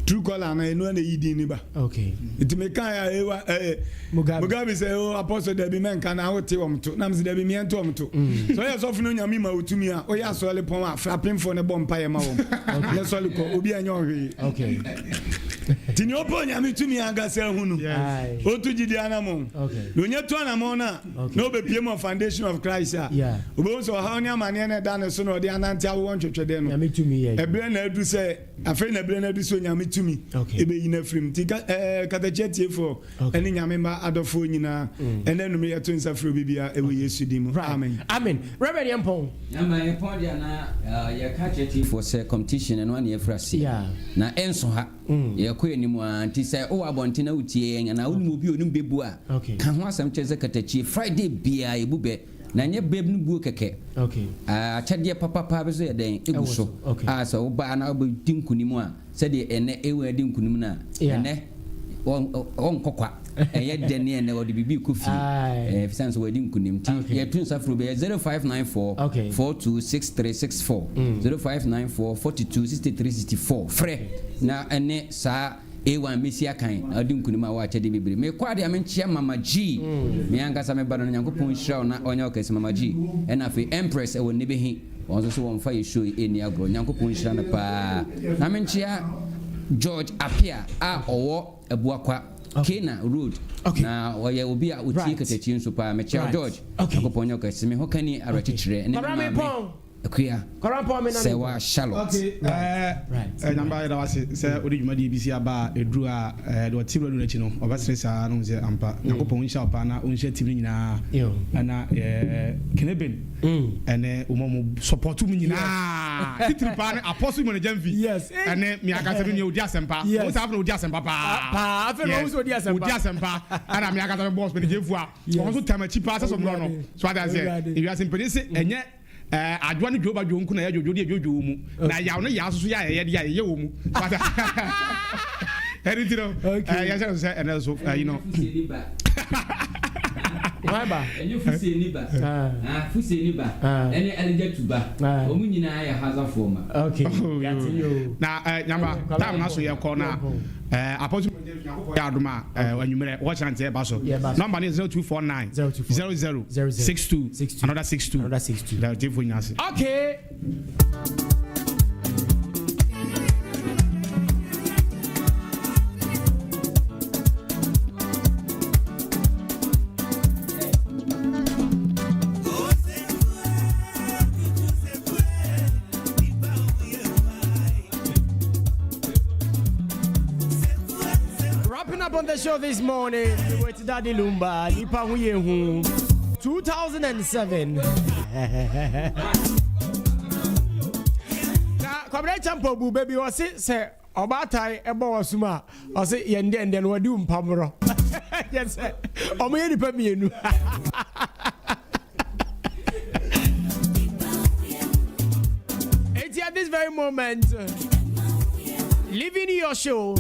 true caller na ɛno na ɛyi din ne ba nti meka a ewa eh, Mugabe sɛ o oh, apostle dabi mɛnka na wote wɔm to na mesɛ dabi meɛnte wɔm to mm. sɛ ɔyɛ sɔfo no nyame ma wotumi a woyɛ asɔre pɔn a fra apemfoɔ no bɔ mpayɛ ma wɔm ne sɔre kɔ obi anyɛ ɔhwee nti nea ɔpɛ onyame tumi ankasa ahu no ɔtu gyidi anamɔ na ɔnya tu anamɔ no a na ɔbɛpie mu foundation of Christ a wobɛhu sɛ ɔhaw ne amanneɛ no ɛda ne so na ɔde anante awowɔ ntwetwɛdeɛ no ɛberɛ na adu sɛ afei na ɛberɛ no adu sɛ onyame tumi ɛbɛyi no afirim nti katakyi atiefoɔ ɛne Nyame mma adɔfoɔ nyinaa, ɛnɛ anumere yɛto nsa frɛ obi biara ɛwɔ Yesu din mu, amen. Amen. Reverend yɛn pɔn. Ama yɛn pɔn deɛ na yɛka kyerɛ tiefoɔ sɛ competition ɛno ana yɛfiri aseɛ na ɛnso ha yɛkɔ anim a nti sɛ wowɔ abɔnten na wotie yɛn anaa wonim obi a onim bɛbu a ka ho asɛm kyerɛ sɛ katakyie Friday biara yɛbu bɛ na ɛnyɛ bɛ no buo kɛkɛ akyɛdeɛ papapa bi so yɛ dɛn ɛgu so a sɛ wobaa na wobɛdi nkonim a Sɛdeɛ ɛnnɛ Ewan adi nkunim no a, ɛnnɛ ɔnkɔ kwa. Ɛyɛ dɛ ne ɛnɛ wɔde biribi rekɔ fie. Ɛɛ fisane sɛ wɔadi nkunim. Nti yɛto nsa frɛ obi ɛyɛ 0594 42 6364 0594 42 63 64 frɛ na ɛne saa A1 mɛsi akan na wadi nkunim a wɔ akyɛdeɛ bebree. Mekɔ adeɛ a menkyea Mama G. Me ankasa me ba no no Nyankopɔn nhyira wo na ɔnyɛ wo kɛse Mama G. Ɛna afei Empress ɛwɔ Nnebehi wɔn nso so wɔmfa yɛ show yi ɛnni agorɔ Nyankopɔn nhyira no paa. Na menkyea George Appiah a ɔwɔ Abuakwa, Kena Road na ɔyɛ obi a ɔtie katakyie nso paa. Mekyea wo George, Nyankopɔn nyɛ wo kɛse. Me ho kani awerɛkyekyerɛ ne me maame. Akua, sɛ wa Charlotte. Ok ɛɛ Nyamba yɛda wo ase sɛ wode dwumadie bi si aba a ɛduru a ɛɛ deɛ ɔte radio no akyi no ɔbɛsere saa na ɔhu sɛ ampa Nyankopɔn ɔnhyira wo paa na ɔnhyira team no nyinaa ɛna ɛɛ Keneben ɛne wɔn a wɔn support mu nyinaa titiri paa ne Apostle Emmanuel Gyamfi ɛne me ankasa me nua Odi Asɛmpa wɔn sɛ afei na Odi Asɛmpa paa yes Odi Asɛmpa ɛna me ankasa me boss Mene Gyamfua wɔn nso tam akyi paa sɛ sɔmorɔ no so ate aseɛ ewiase mpanin se ɛnyɛ Ɛɛ adwoa ne dwoba dwo nko na ɛyɛ dwodwo deɛ dwodwo wɔ mu na yaw ne yaa soso yɛ ayɛyɛ deɛ ayɛyɛ wɔ mu fata ɛne ti no ɛɛ yɛhyɛ no sɛ ɛnɛ so ɛyi no. Ɛnyɛ Fuseni ba, Fuseni ba, ɛne Alijatu ba, wɔn nyinaa yɛ Hazafoɔ mma. Na nyamba time na so yɛ kɔ na apɔsu Nyankopɔn yɛ adom a anwummerɛ wɔkyerɛ nti ɛba so. Number no yɛ 0249 00 62 another 62. Tiefo nyina ase. Okay. Wrapping up on the show this morning with Daddy Lumba, Nipa Hu Yehu, 2007. Na Kwabena Champo bu baby ɔse sɛ ɔbaatan ɛbɔ wɔ som a ɔse yɛn deɛ ndɛ no wɔde wo mpamorɔ yɛ sɛ ɔmo yɛ nipa mmienu. Eti at this very moment, leaving your show.